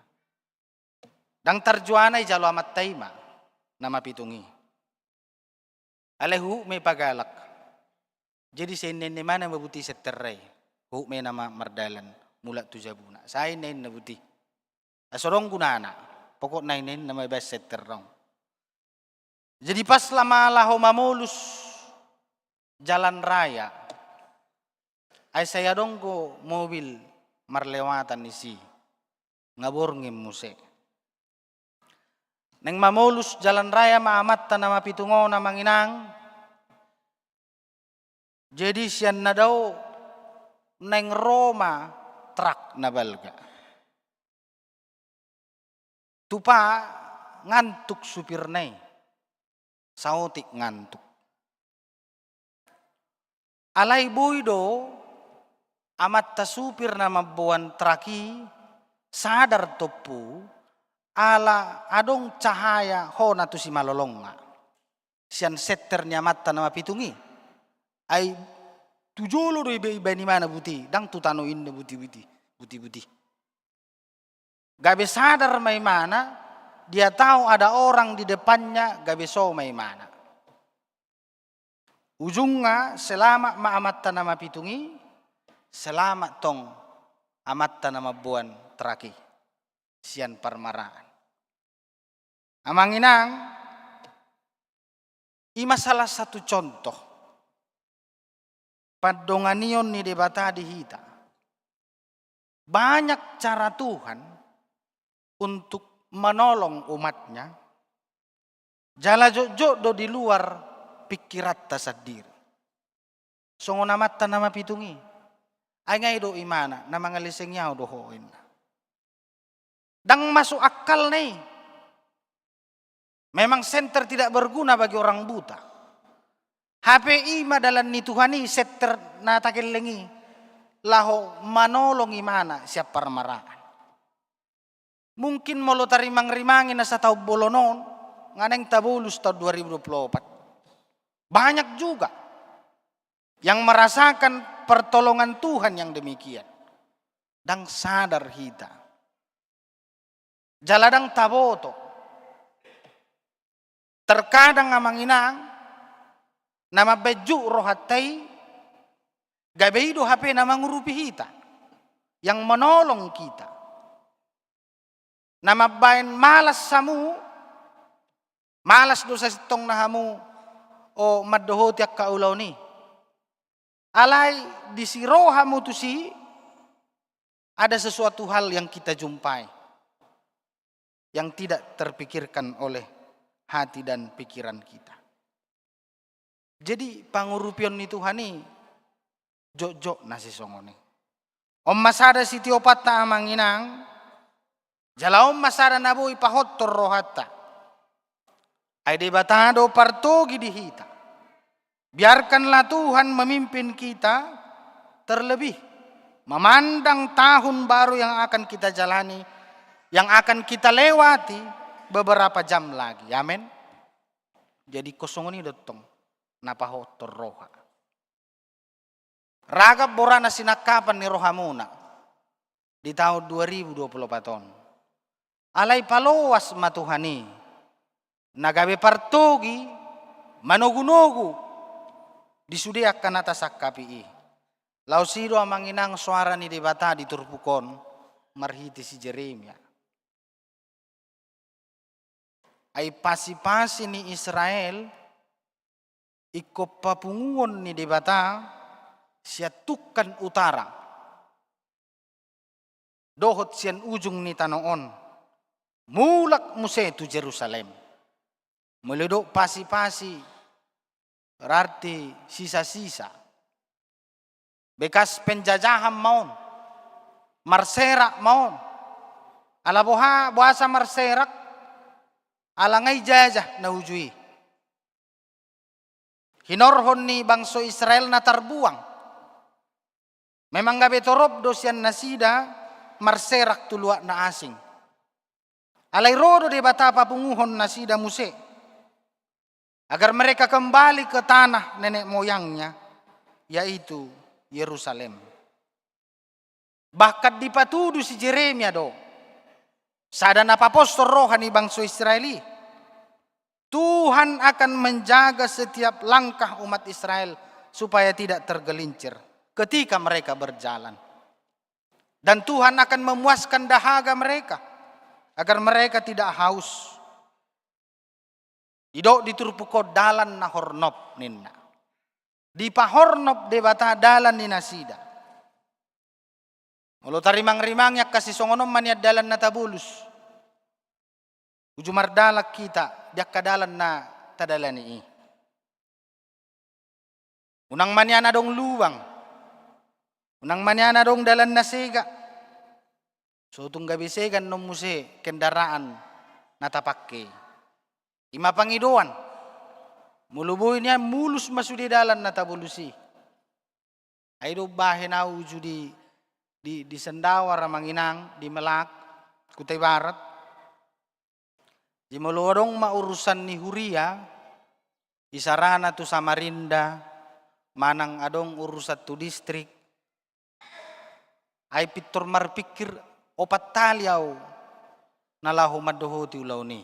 Ndang tarjuana ijalo amanta i ma na mapitung i. Alai huhut ma i pagalak. Jadi seinna-inna ma na mabuti senter i. Huhut ma i na ma-, mardalan mulak tu jabuna. Sai inna-inna buti. Ai so adong gunana. Pokokna inna-inna ma ibaen senter on. Jadi pas lama laho mamolus jalan raya, ai sai adong do mobil marlewatan disi, nga borngin muse. Naeng mamolus jalan raya ma amanta na mapitung on, amang inang. Jadi sian na dao naeng ro ma trak na balga. Tupa ngantuk supirna i, saotik ngantuk. Alai boi do amanta supir na mamboan trak i sadar tompu, ala adong cahaya hona tu simalolongna sian senter ni amanta na mapitung i. Ai tu jolo do iba-, ibaen imana buti, ndang tu tano inna buti-buti, buti-buti. Gabe sadar ma imana, dia tahu ada orang di depannya, gabe so ma imana. Ujungna selamat ma amanta na mapitung i, selamat tong amanta na mamboan trak i sian parmaraan. Amang inang, i ma salah satu contoh pandonganion ni Debata di hita. Banyak cara Tuhan untuk menolong umatnya, jala jotjot do di luar pikiranta sandiri. Songon amanta na mapitung i. Ai nga i do imana, na mangalesengi au do ho, inna. Ndang masuk akalna i. Memang senter tidak berguna bagi orang buta. Hape i ma dalan ni Tuhan i, senter na takelleng i, laho manolong imana sian parmaraan. Mungkin molo tarimangrimangi na sataon bolon on, nga naeng tabolus tahun dua ribu dua puluh empat. Banyak juga yang merasakan pertolongan Tuhan yang demikian. Ndang sadar hita. Jala ndang taboto. Terkadang amang inang, na mambaen jut rohanta i, gabe i do hape na mangurupi hita, yang menolong kita. Na mambaen malas hamu, malas do sasintongna hamu, o mandohoti angka ulaon i. Alai disi ro hamu tusi, ada sesuatu hal yang kita jumpai, yang tidak terpikirkan oleh hati dan pikiran kita. Jadi pangurupion ni Tuhan i jotjot na sisongon i. On ma sada sitiopanta amang inang, jala on ma sada na boi pahotton rohanta. Ai Debata do partogi di hita. Biarkanlah Tuhan memimpin kita, terlebih memandang tahun baru yang akan kita jalani, yang akan kita lewati beberapa jam lagi. Amin. Jadi ingkon songon i do tong na pahotton roha. Ragam borana sinangkapan ni rohamuna di tahun dua ribu dua puluh empat on. Alai paloas ma Tuhan i, na gabe partogi, manogunogu di sude angka na tasangkapi i. Laos i do amang inang soara ni Debata di turpuk on marhite si Jeremia. Ai pasipasi ni Israel ingkon papunguon ni Debata sian tungkan utara dohot sian ujung ni tano on, mulak muse tu Jerusalem. Molo didok pasipasi, berarti sisa-sisa. Bekas penjajahan ma on, marserak ma on. Ala boha, boasa marserak? Ala nga dijajah na uju i. Hinorhon ni bangso Israel na tarbuang. Memang gabe torop do sian nasida marserak tu luat na asing. Alai ro do Debata papunguhon nasida muse, agar mereka kembali ke tanah nenek moyangnya, yaitu Yerusalem. Bahkan dipatudu si Jeremia do, sada na paposhon roha ni bangso Israel i, Tuhan akan menjaga setiap langkah umat Israel supaya tidak tergelincir ketika mereka berjalan. Dan Tuhan akan memuaskan dahaga mereka, agar mereka tidak haus. Didok di turpuk on dalan na hornop ninna. Dipahornop Debata dalan ni nasida. Molo tarimangrimangi angka sisongon on ma nian dalan na tabolus. Uju mardalan hita di angka dalan na tadalani i. Unang ma nian adong lubang. Unang ma nian adong dalan na sega. So tung gabe sega annon muse kendaraan na tapangke. I ma pangidoan. Molo boi nian mulus ma sude dalan na tabolus i. Ai do bahen au uju di, di, di Sendawar amang inang, di Melak, Kutai Barat. Jadi molo adong ma urusan ni huria, isarana tu Samarinda, manang adong urusan tu distrik, ai pintor marpingkir opat hali au na laho mandohoti ulaon i.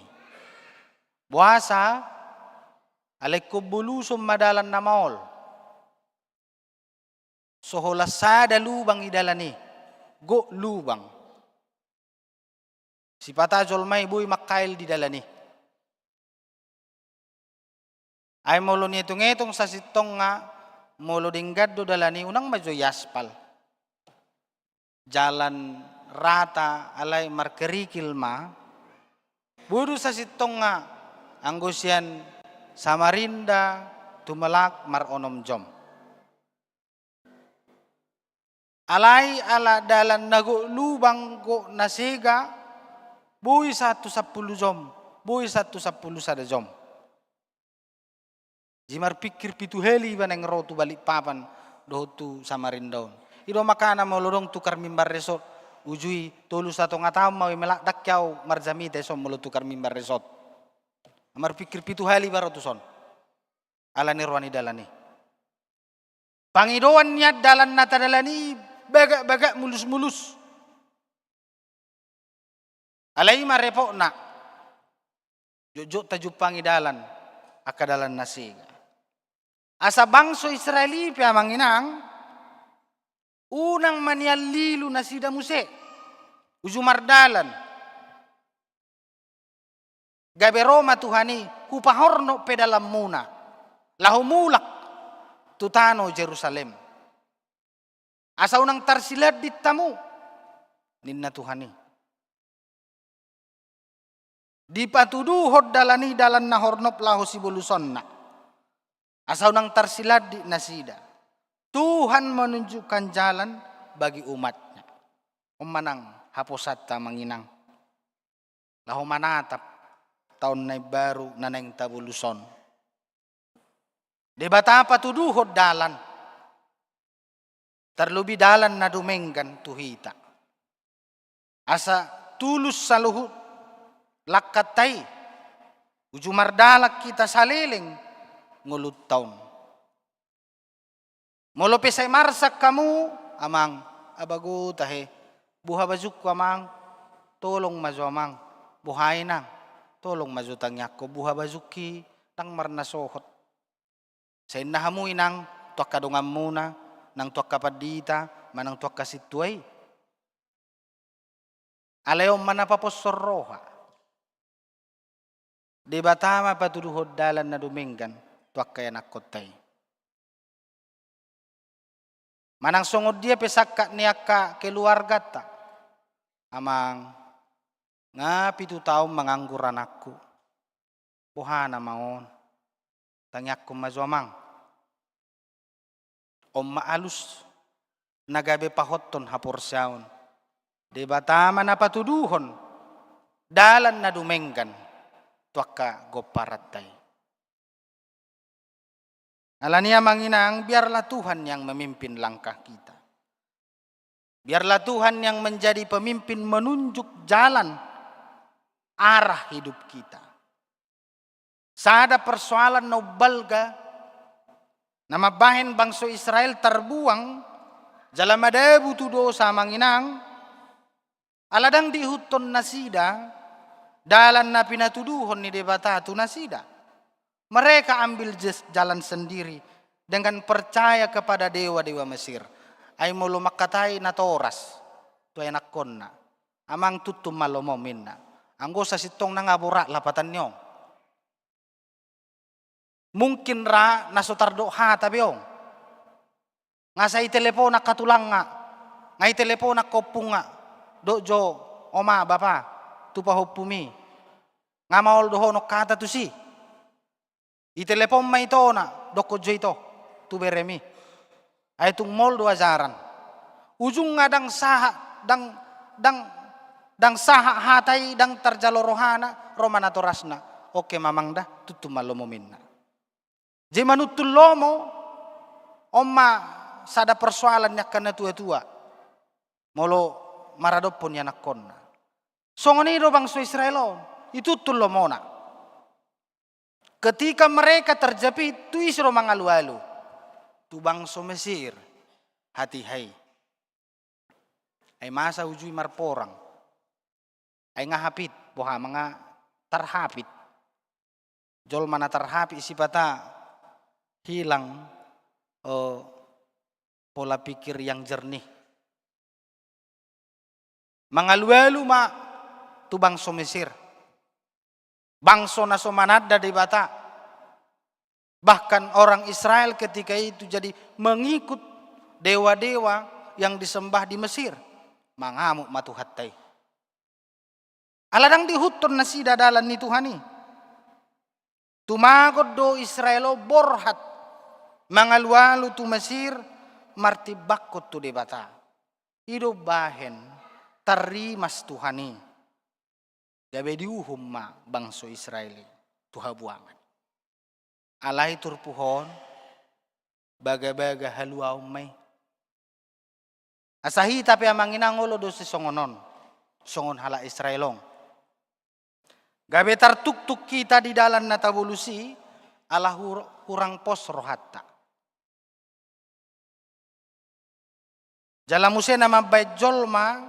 Boasa? Alai ingkon boluson ma dalan na maol. So holan sada lubang i dalan i, gok lubang. Sipata jolma i boi mangkail di dalan i. Ai molo nietong-etong sasintongna, molo denggan do dalan i, unang ma jo iaspal. Jalan rata alai markerikil ma. Boi do sasintongna anggo sian Samarinda tu Melak maronom jom. Alai ala dalan na gok lubang, gok na sega, boi sahat tu sampulu jom, boi sahat tu sampulu sada jom. Jadi marpingkir pitu hali iba naeng ro tu Balikpapan dohot tu Samarinda on. I do makana molo adong tukar mimbar resort, uju i tolu satonga taon ma au i Melak, ndang hea au marjamita dison molo tukar mimbar resort. Marpingkir pitu hali iba ro tuson. Ala ni roa ni dalan i. Pangidoan nian dalan na tadalan i bagak-bagak mulus-mulus. Alai ma repotna. Jotjot tajumpangi dalan, angka dalan na sega. Asa bangso Israel i pe amang inang, unang ma nian lilu nasida muse. Uju mardalan. Gabe ro ma Tuhan i, hupahornop pe dalanmuna. Laho mulak tu tano Jerusalem. Asa unang tarsilandit hamu, ninna Tuhan i. Dipatuduhon dalan i dalan na hornop laho sibolusonna. Asa unang tarsilandit nasida. Tuhan menunjukkan jalan bagi umatnya. On ma nang haposanta amang inang. Laho manatap taon na imbaru na naeng tabolus on. Debata patuduhon dalan. Tarlobi dalan na dumenggan tu hita. Asa tulus saluhut langkanta i. Uju mardalan hita saleleng ngolunta on. Molo pe sai marsak hamu, amang, abago tahe, boha bajungku amang, tolong ma jo amang, boha inang, tolong ma jo tangiangkon, boha bajungki, ndang marnasohot. Sai ninna hamu inang, tu angka donganmuna, nang tu angka pandita, manang tu angka sintua i. Alai on ma na paposhon roha. Debata ma patuduhon dalan na dumenggan tu angka ianakkonta i. Manang songon dia pe sangkap ni angka keluarganta. Amang, nga pitu taon manganggur anakku. Boha nama on. Tangiangkon ma jo amang. On ma alus na gabe pahothon haporseaon. Debata ma na patuduhon dalan na dumenggan tu angka gomparanta i. Alani amang inang, biarlah Tuhan yang memimpin langkah kita. Biarlah Tuhan yang menjadi pemimpin menunjuk jalan arah hidup kita. Sada persoalan na umbalga, na mambahen bangso Israel tarbuang, jala madabu tu dosa amang inang, ala ndang diihuthon nasida, dalan na pinatuduhon ni Debata tu nasida. Mereka ambil jes-, jalan sendiri dengan percaya kepada dewa-dewa Mesir. Ai molo mangkatai natoras, tu ianakkonna. Amang tutu ma lomo ninna. Anggo sasintongna nga borat lapatan ni on. Mungkin ra na so tardok hata be on. Nga sai telepon angka tulangna. Nga i telepon angka ompungna. Dok jo, oma, bapa. Tu pahompumi. Nga maol dohonon hata tusi. I telepon ma itona, dokkon jo ito, tu beremi. Ai tung maol do ajaran. Ujungna ndang sahat, ndang, ndang, ndang sahat hata i, ndang tarjalo rohana, ro ma natorasna. Oke mamang da, tutu ma lomo ninna. Jadi manuntun lomo, on ma sada persoalan ni angka natua-tua. Molo maradophon ianakkonna. Songon i do bangso Israel on, ituntun lomona. Ketika mereka terjepit, tu ise do mangalualu? Tu bangso Mesir, hatiha i. Ai masa uju i marporang. Ai nga hapit, boha ma nga tarhapit. Jolma na tarhapit sipata hilang, eh, pola pikir yang jernih. Mangalualu ma tu bangso Mesir. Bangso na so mananda Debata. Bahkan orang Israel ketika itu jadi mengikut dewa-dewa yang disembah di Mesir. Mangamuk ma Tuhanta i. Ala ndang diihuthon nasida dalan ni Tuhan i. Tumagon do Israel on borhat mangalualu tu Mesir, martimbangkon tu Debata. I do bahen tarrimas Tuhan i. Gabe diuhum ma bangso Israel i tu habuangan. Alai turpuk on, bagabaga haluaon ma i. Asa hita pe amang inang olo do sisongon on, songon halak Israel on. Gabe tartuktuk hita di dalan na tabolus i, ala hur-, hurang pos rohanta. Jala muse na mambaen jolma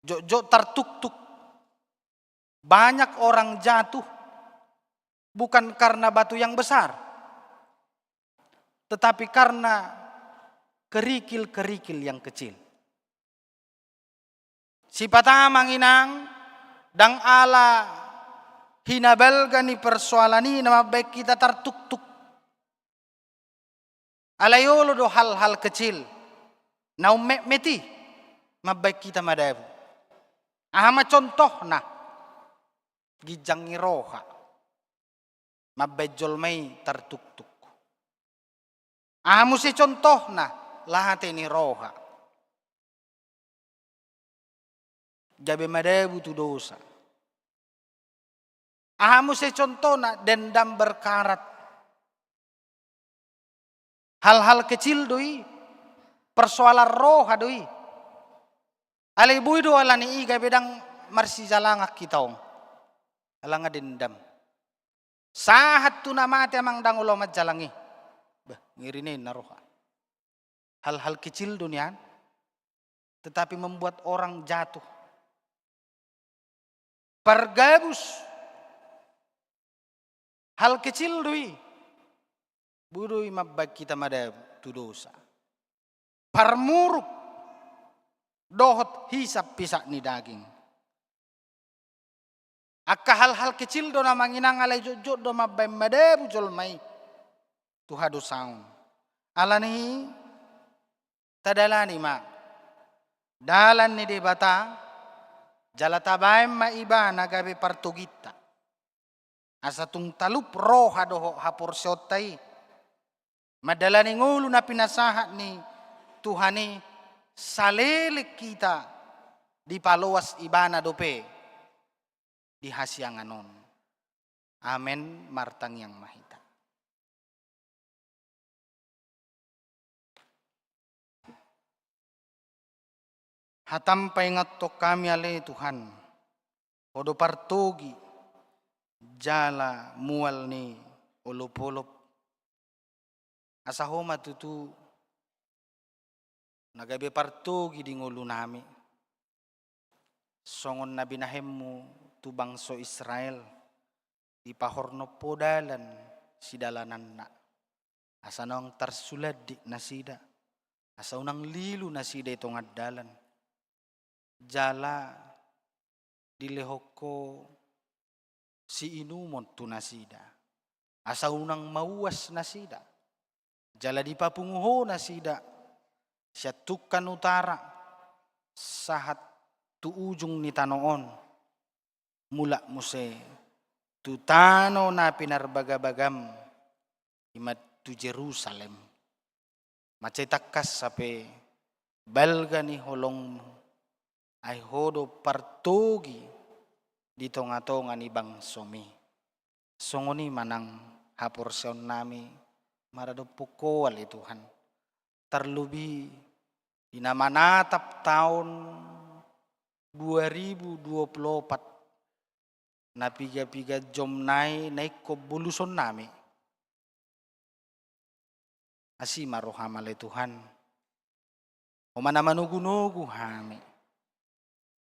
jotjot tartuktuk. Banyak orang jatuh bukan karena batu yang besar, tetapi karena kerikil-kerikil yang kecil. Sipata amang inang, ndang ala hinabalga ni persoalan i na mambaen hita tartuktuk. Alai olo do hal-hal kecil na ummetmet i mambaen hita madabu. Aha ma contohna? Ginjang ni roha mambaen jolma i tartuktuk. Aha muse contohna? Lahate ni roha. Gabe madabu tu dosa. Aha muse contohna? Dendam berkarat. Hal-hal kecil do i, persoalan roha do i. Alai boi do ala ni i gabe ndang marsijalangan hita on. Ala nga dendam. Sahat tu na mate amang ndang olo manjalang i. Bah, ngeri ninna roha. Hal-hal kecil do nian, tetapi membuat orang jatuh. Pargabus, hal kecil do i, boi do i mambaen hita madabu tu dosa. Parmuruk dohot hisap-hisap ni daging. Angka hal-hal kecil do na amang inang, alai jotjot do mambaen madabu jolma i tu hadosaon. Ala ni i tadalani ma dalan ni Debata, jala tabaen ma Ibana gabe partoginta. Asa tung talup roha dohot haporseaonta i mandalani ngolu na pinasahat ni Tuhan i, saleleng hita dipaloas Ibana dope di hasiangan on. Amen. Martangiang ma hita. Hatam paingathon hami ale Tuhan, Ho do partogi jala mual ni olopolop. Asa Ho ma tutu na gabe partogi di ngolunami. Songon na binahenmu tu bangso Israel, dipahornop Ho dalan sidalananna, asa unang tarsulandik nasida, asa unang lilu nasida i tongan dalan. Jala dilehon Ho siinumon tu nasida, asa unang mauas nasida. Jala dipapungu Ho nasida sian tungkan utara sahat tu ujung ni tano on, mulak muse tu tano na pinarbagabagam, i ma tu Jerusalem. Mansai tangkas hape balga ni holongmu, ai Ho do partogi di tongatonga ni bangsomi. Songon i ma nang haporseaonnami maradophon Ho ale Tuhan. Tarlobi di na manatap taon dua ribu dua puluh opat, na piga-piga jom nai na ingkon bolusonnami. Asi ma roham ale Tuhan. Ho ma na manogunogu hami.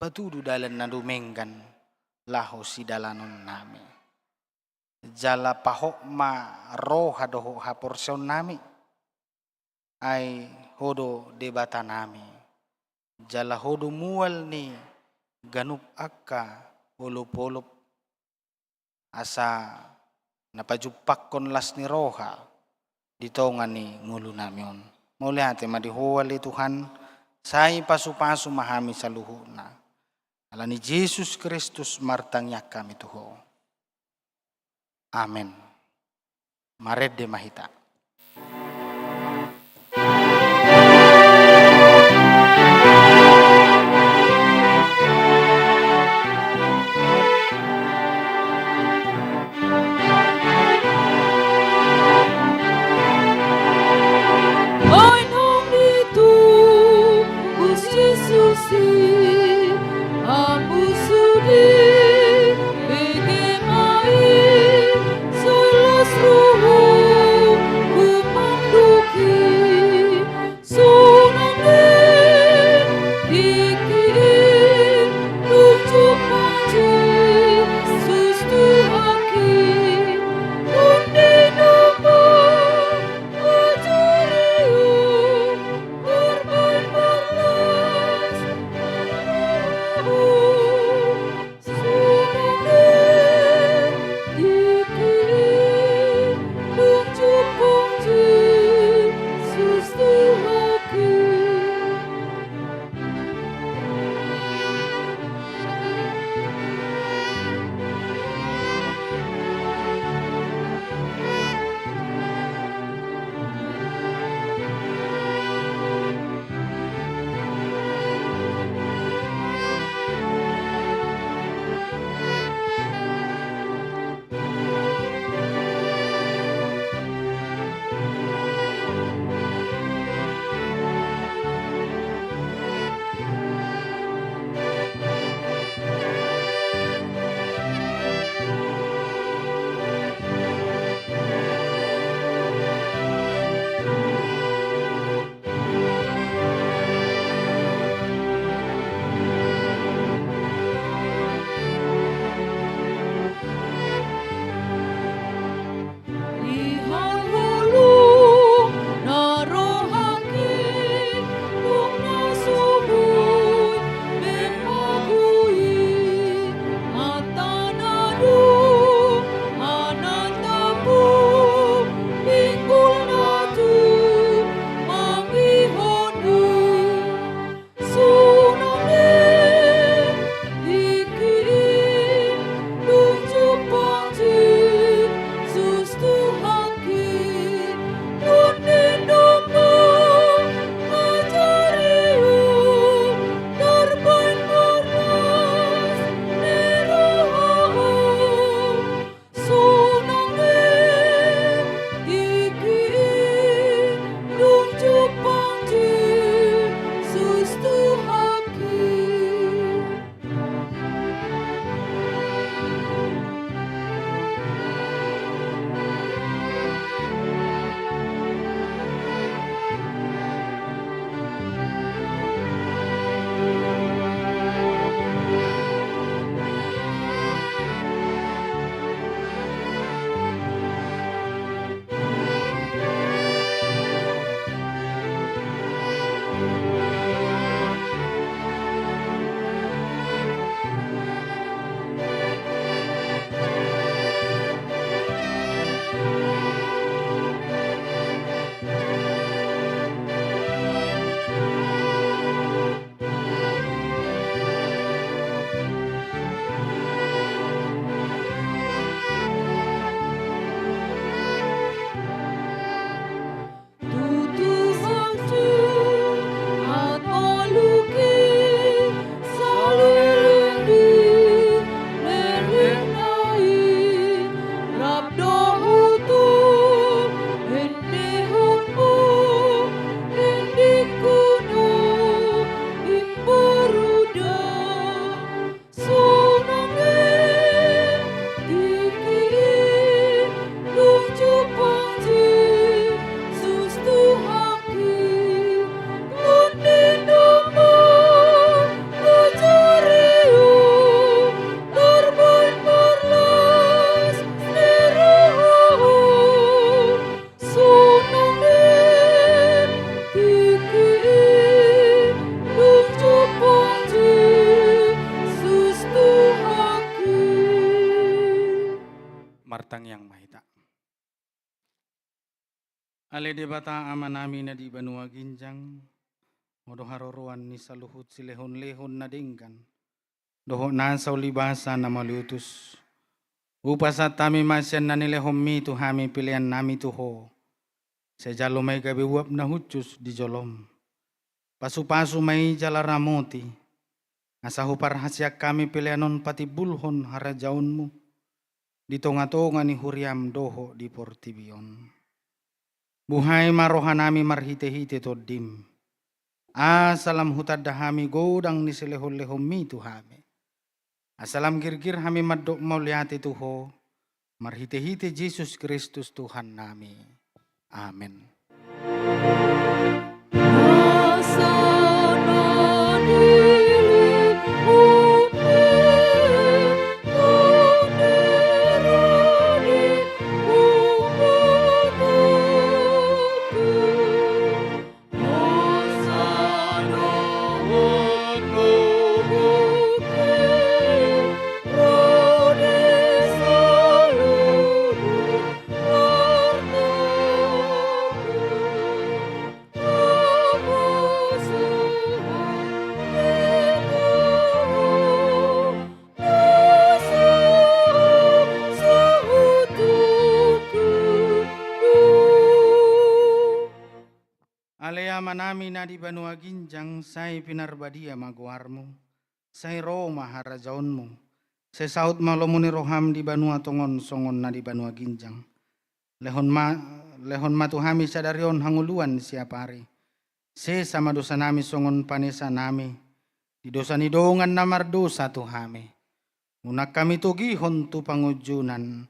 Patudu dalan na dumenggan laho sidalanonnami. Jala pahot ma roha dohot haporseaonnami. Ai Ho do Debatanami. Jala Ho do mual ni ganup angka olopolop. Asa na pajumpangkon las ni roha di tonga ni ngolunami on. Mauliate ma di Ho ale Tuhan, sai pasupasu ma hami saluhutna. Ala ni Jesus Kristus martangiang hami tu Ho. Amen. Marende ma hita. Ale Debata Amanami na di banua ginjang, Ho do haroroan ni saluhut silehonlehon na denggan dohot nasa ulibasa na mauliutus. Hupasahat hami ma sian na nilehonmi tu hami peleannami tu Ho. Sai jalo ma i gabe uap na hushus di jolom. Pasupasu ma i jala ramoti, asa huparhaseang hami pelean on patimbulhon harajaonmu di tongatonga ni huriam dohot di portibi on. Buhai ma rohanami marhitehite Tondim, asa lam hutanda hami godang ni silehonlehonmi tu hami, asa lam girgir hami mandok mauliate tu Ho, marhitehite Jesus Kristus Tuhannami. Amen. Ale Amanami na di banua ginjang, sai pinarbadia ma goarmu, sai ro ma harajaonmu, sai saut ma lomo ni roham di banua tonga on songon na di banua ginjang. Lehon ma, lehon ma tu hami sadari on hangoluan siapari. Sesa ma dosanami songon panesanami di dosa ni dongan na mardosa tu hami. Unang hami togihon tu pangunjunan,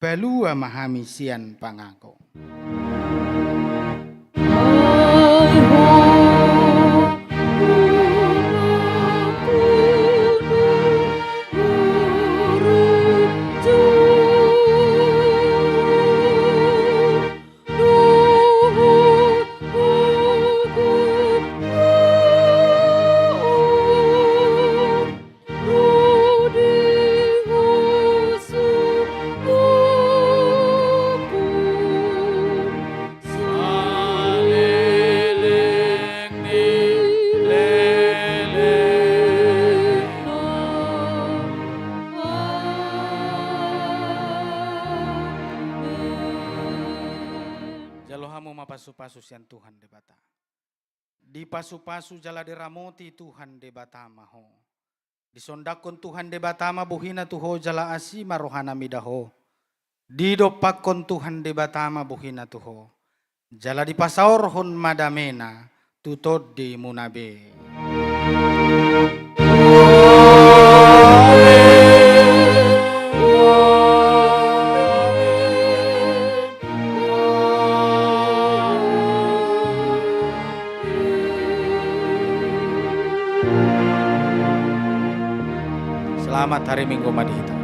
palua ma hami sian pangago. Jalo hamu ma pasupasu sian Tuhan Debata. Dipasupasu jala diramoti Tuhan Debata ma ho. Disondangkon Tuhan Debata ma bohina tu ho jala asi ma rohana mida ho. Didompakkon Tuhan Debata ma bohina tu ho jala dipasaorhon ma damena tu tondimuna be. Selamat hari Minggu ma di hita.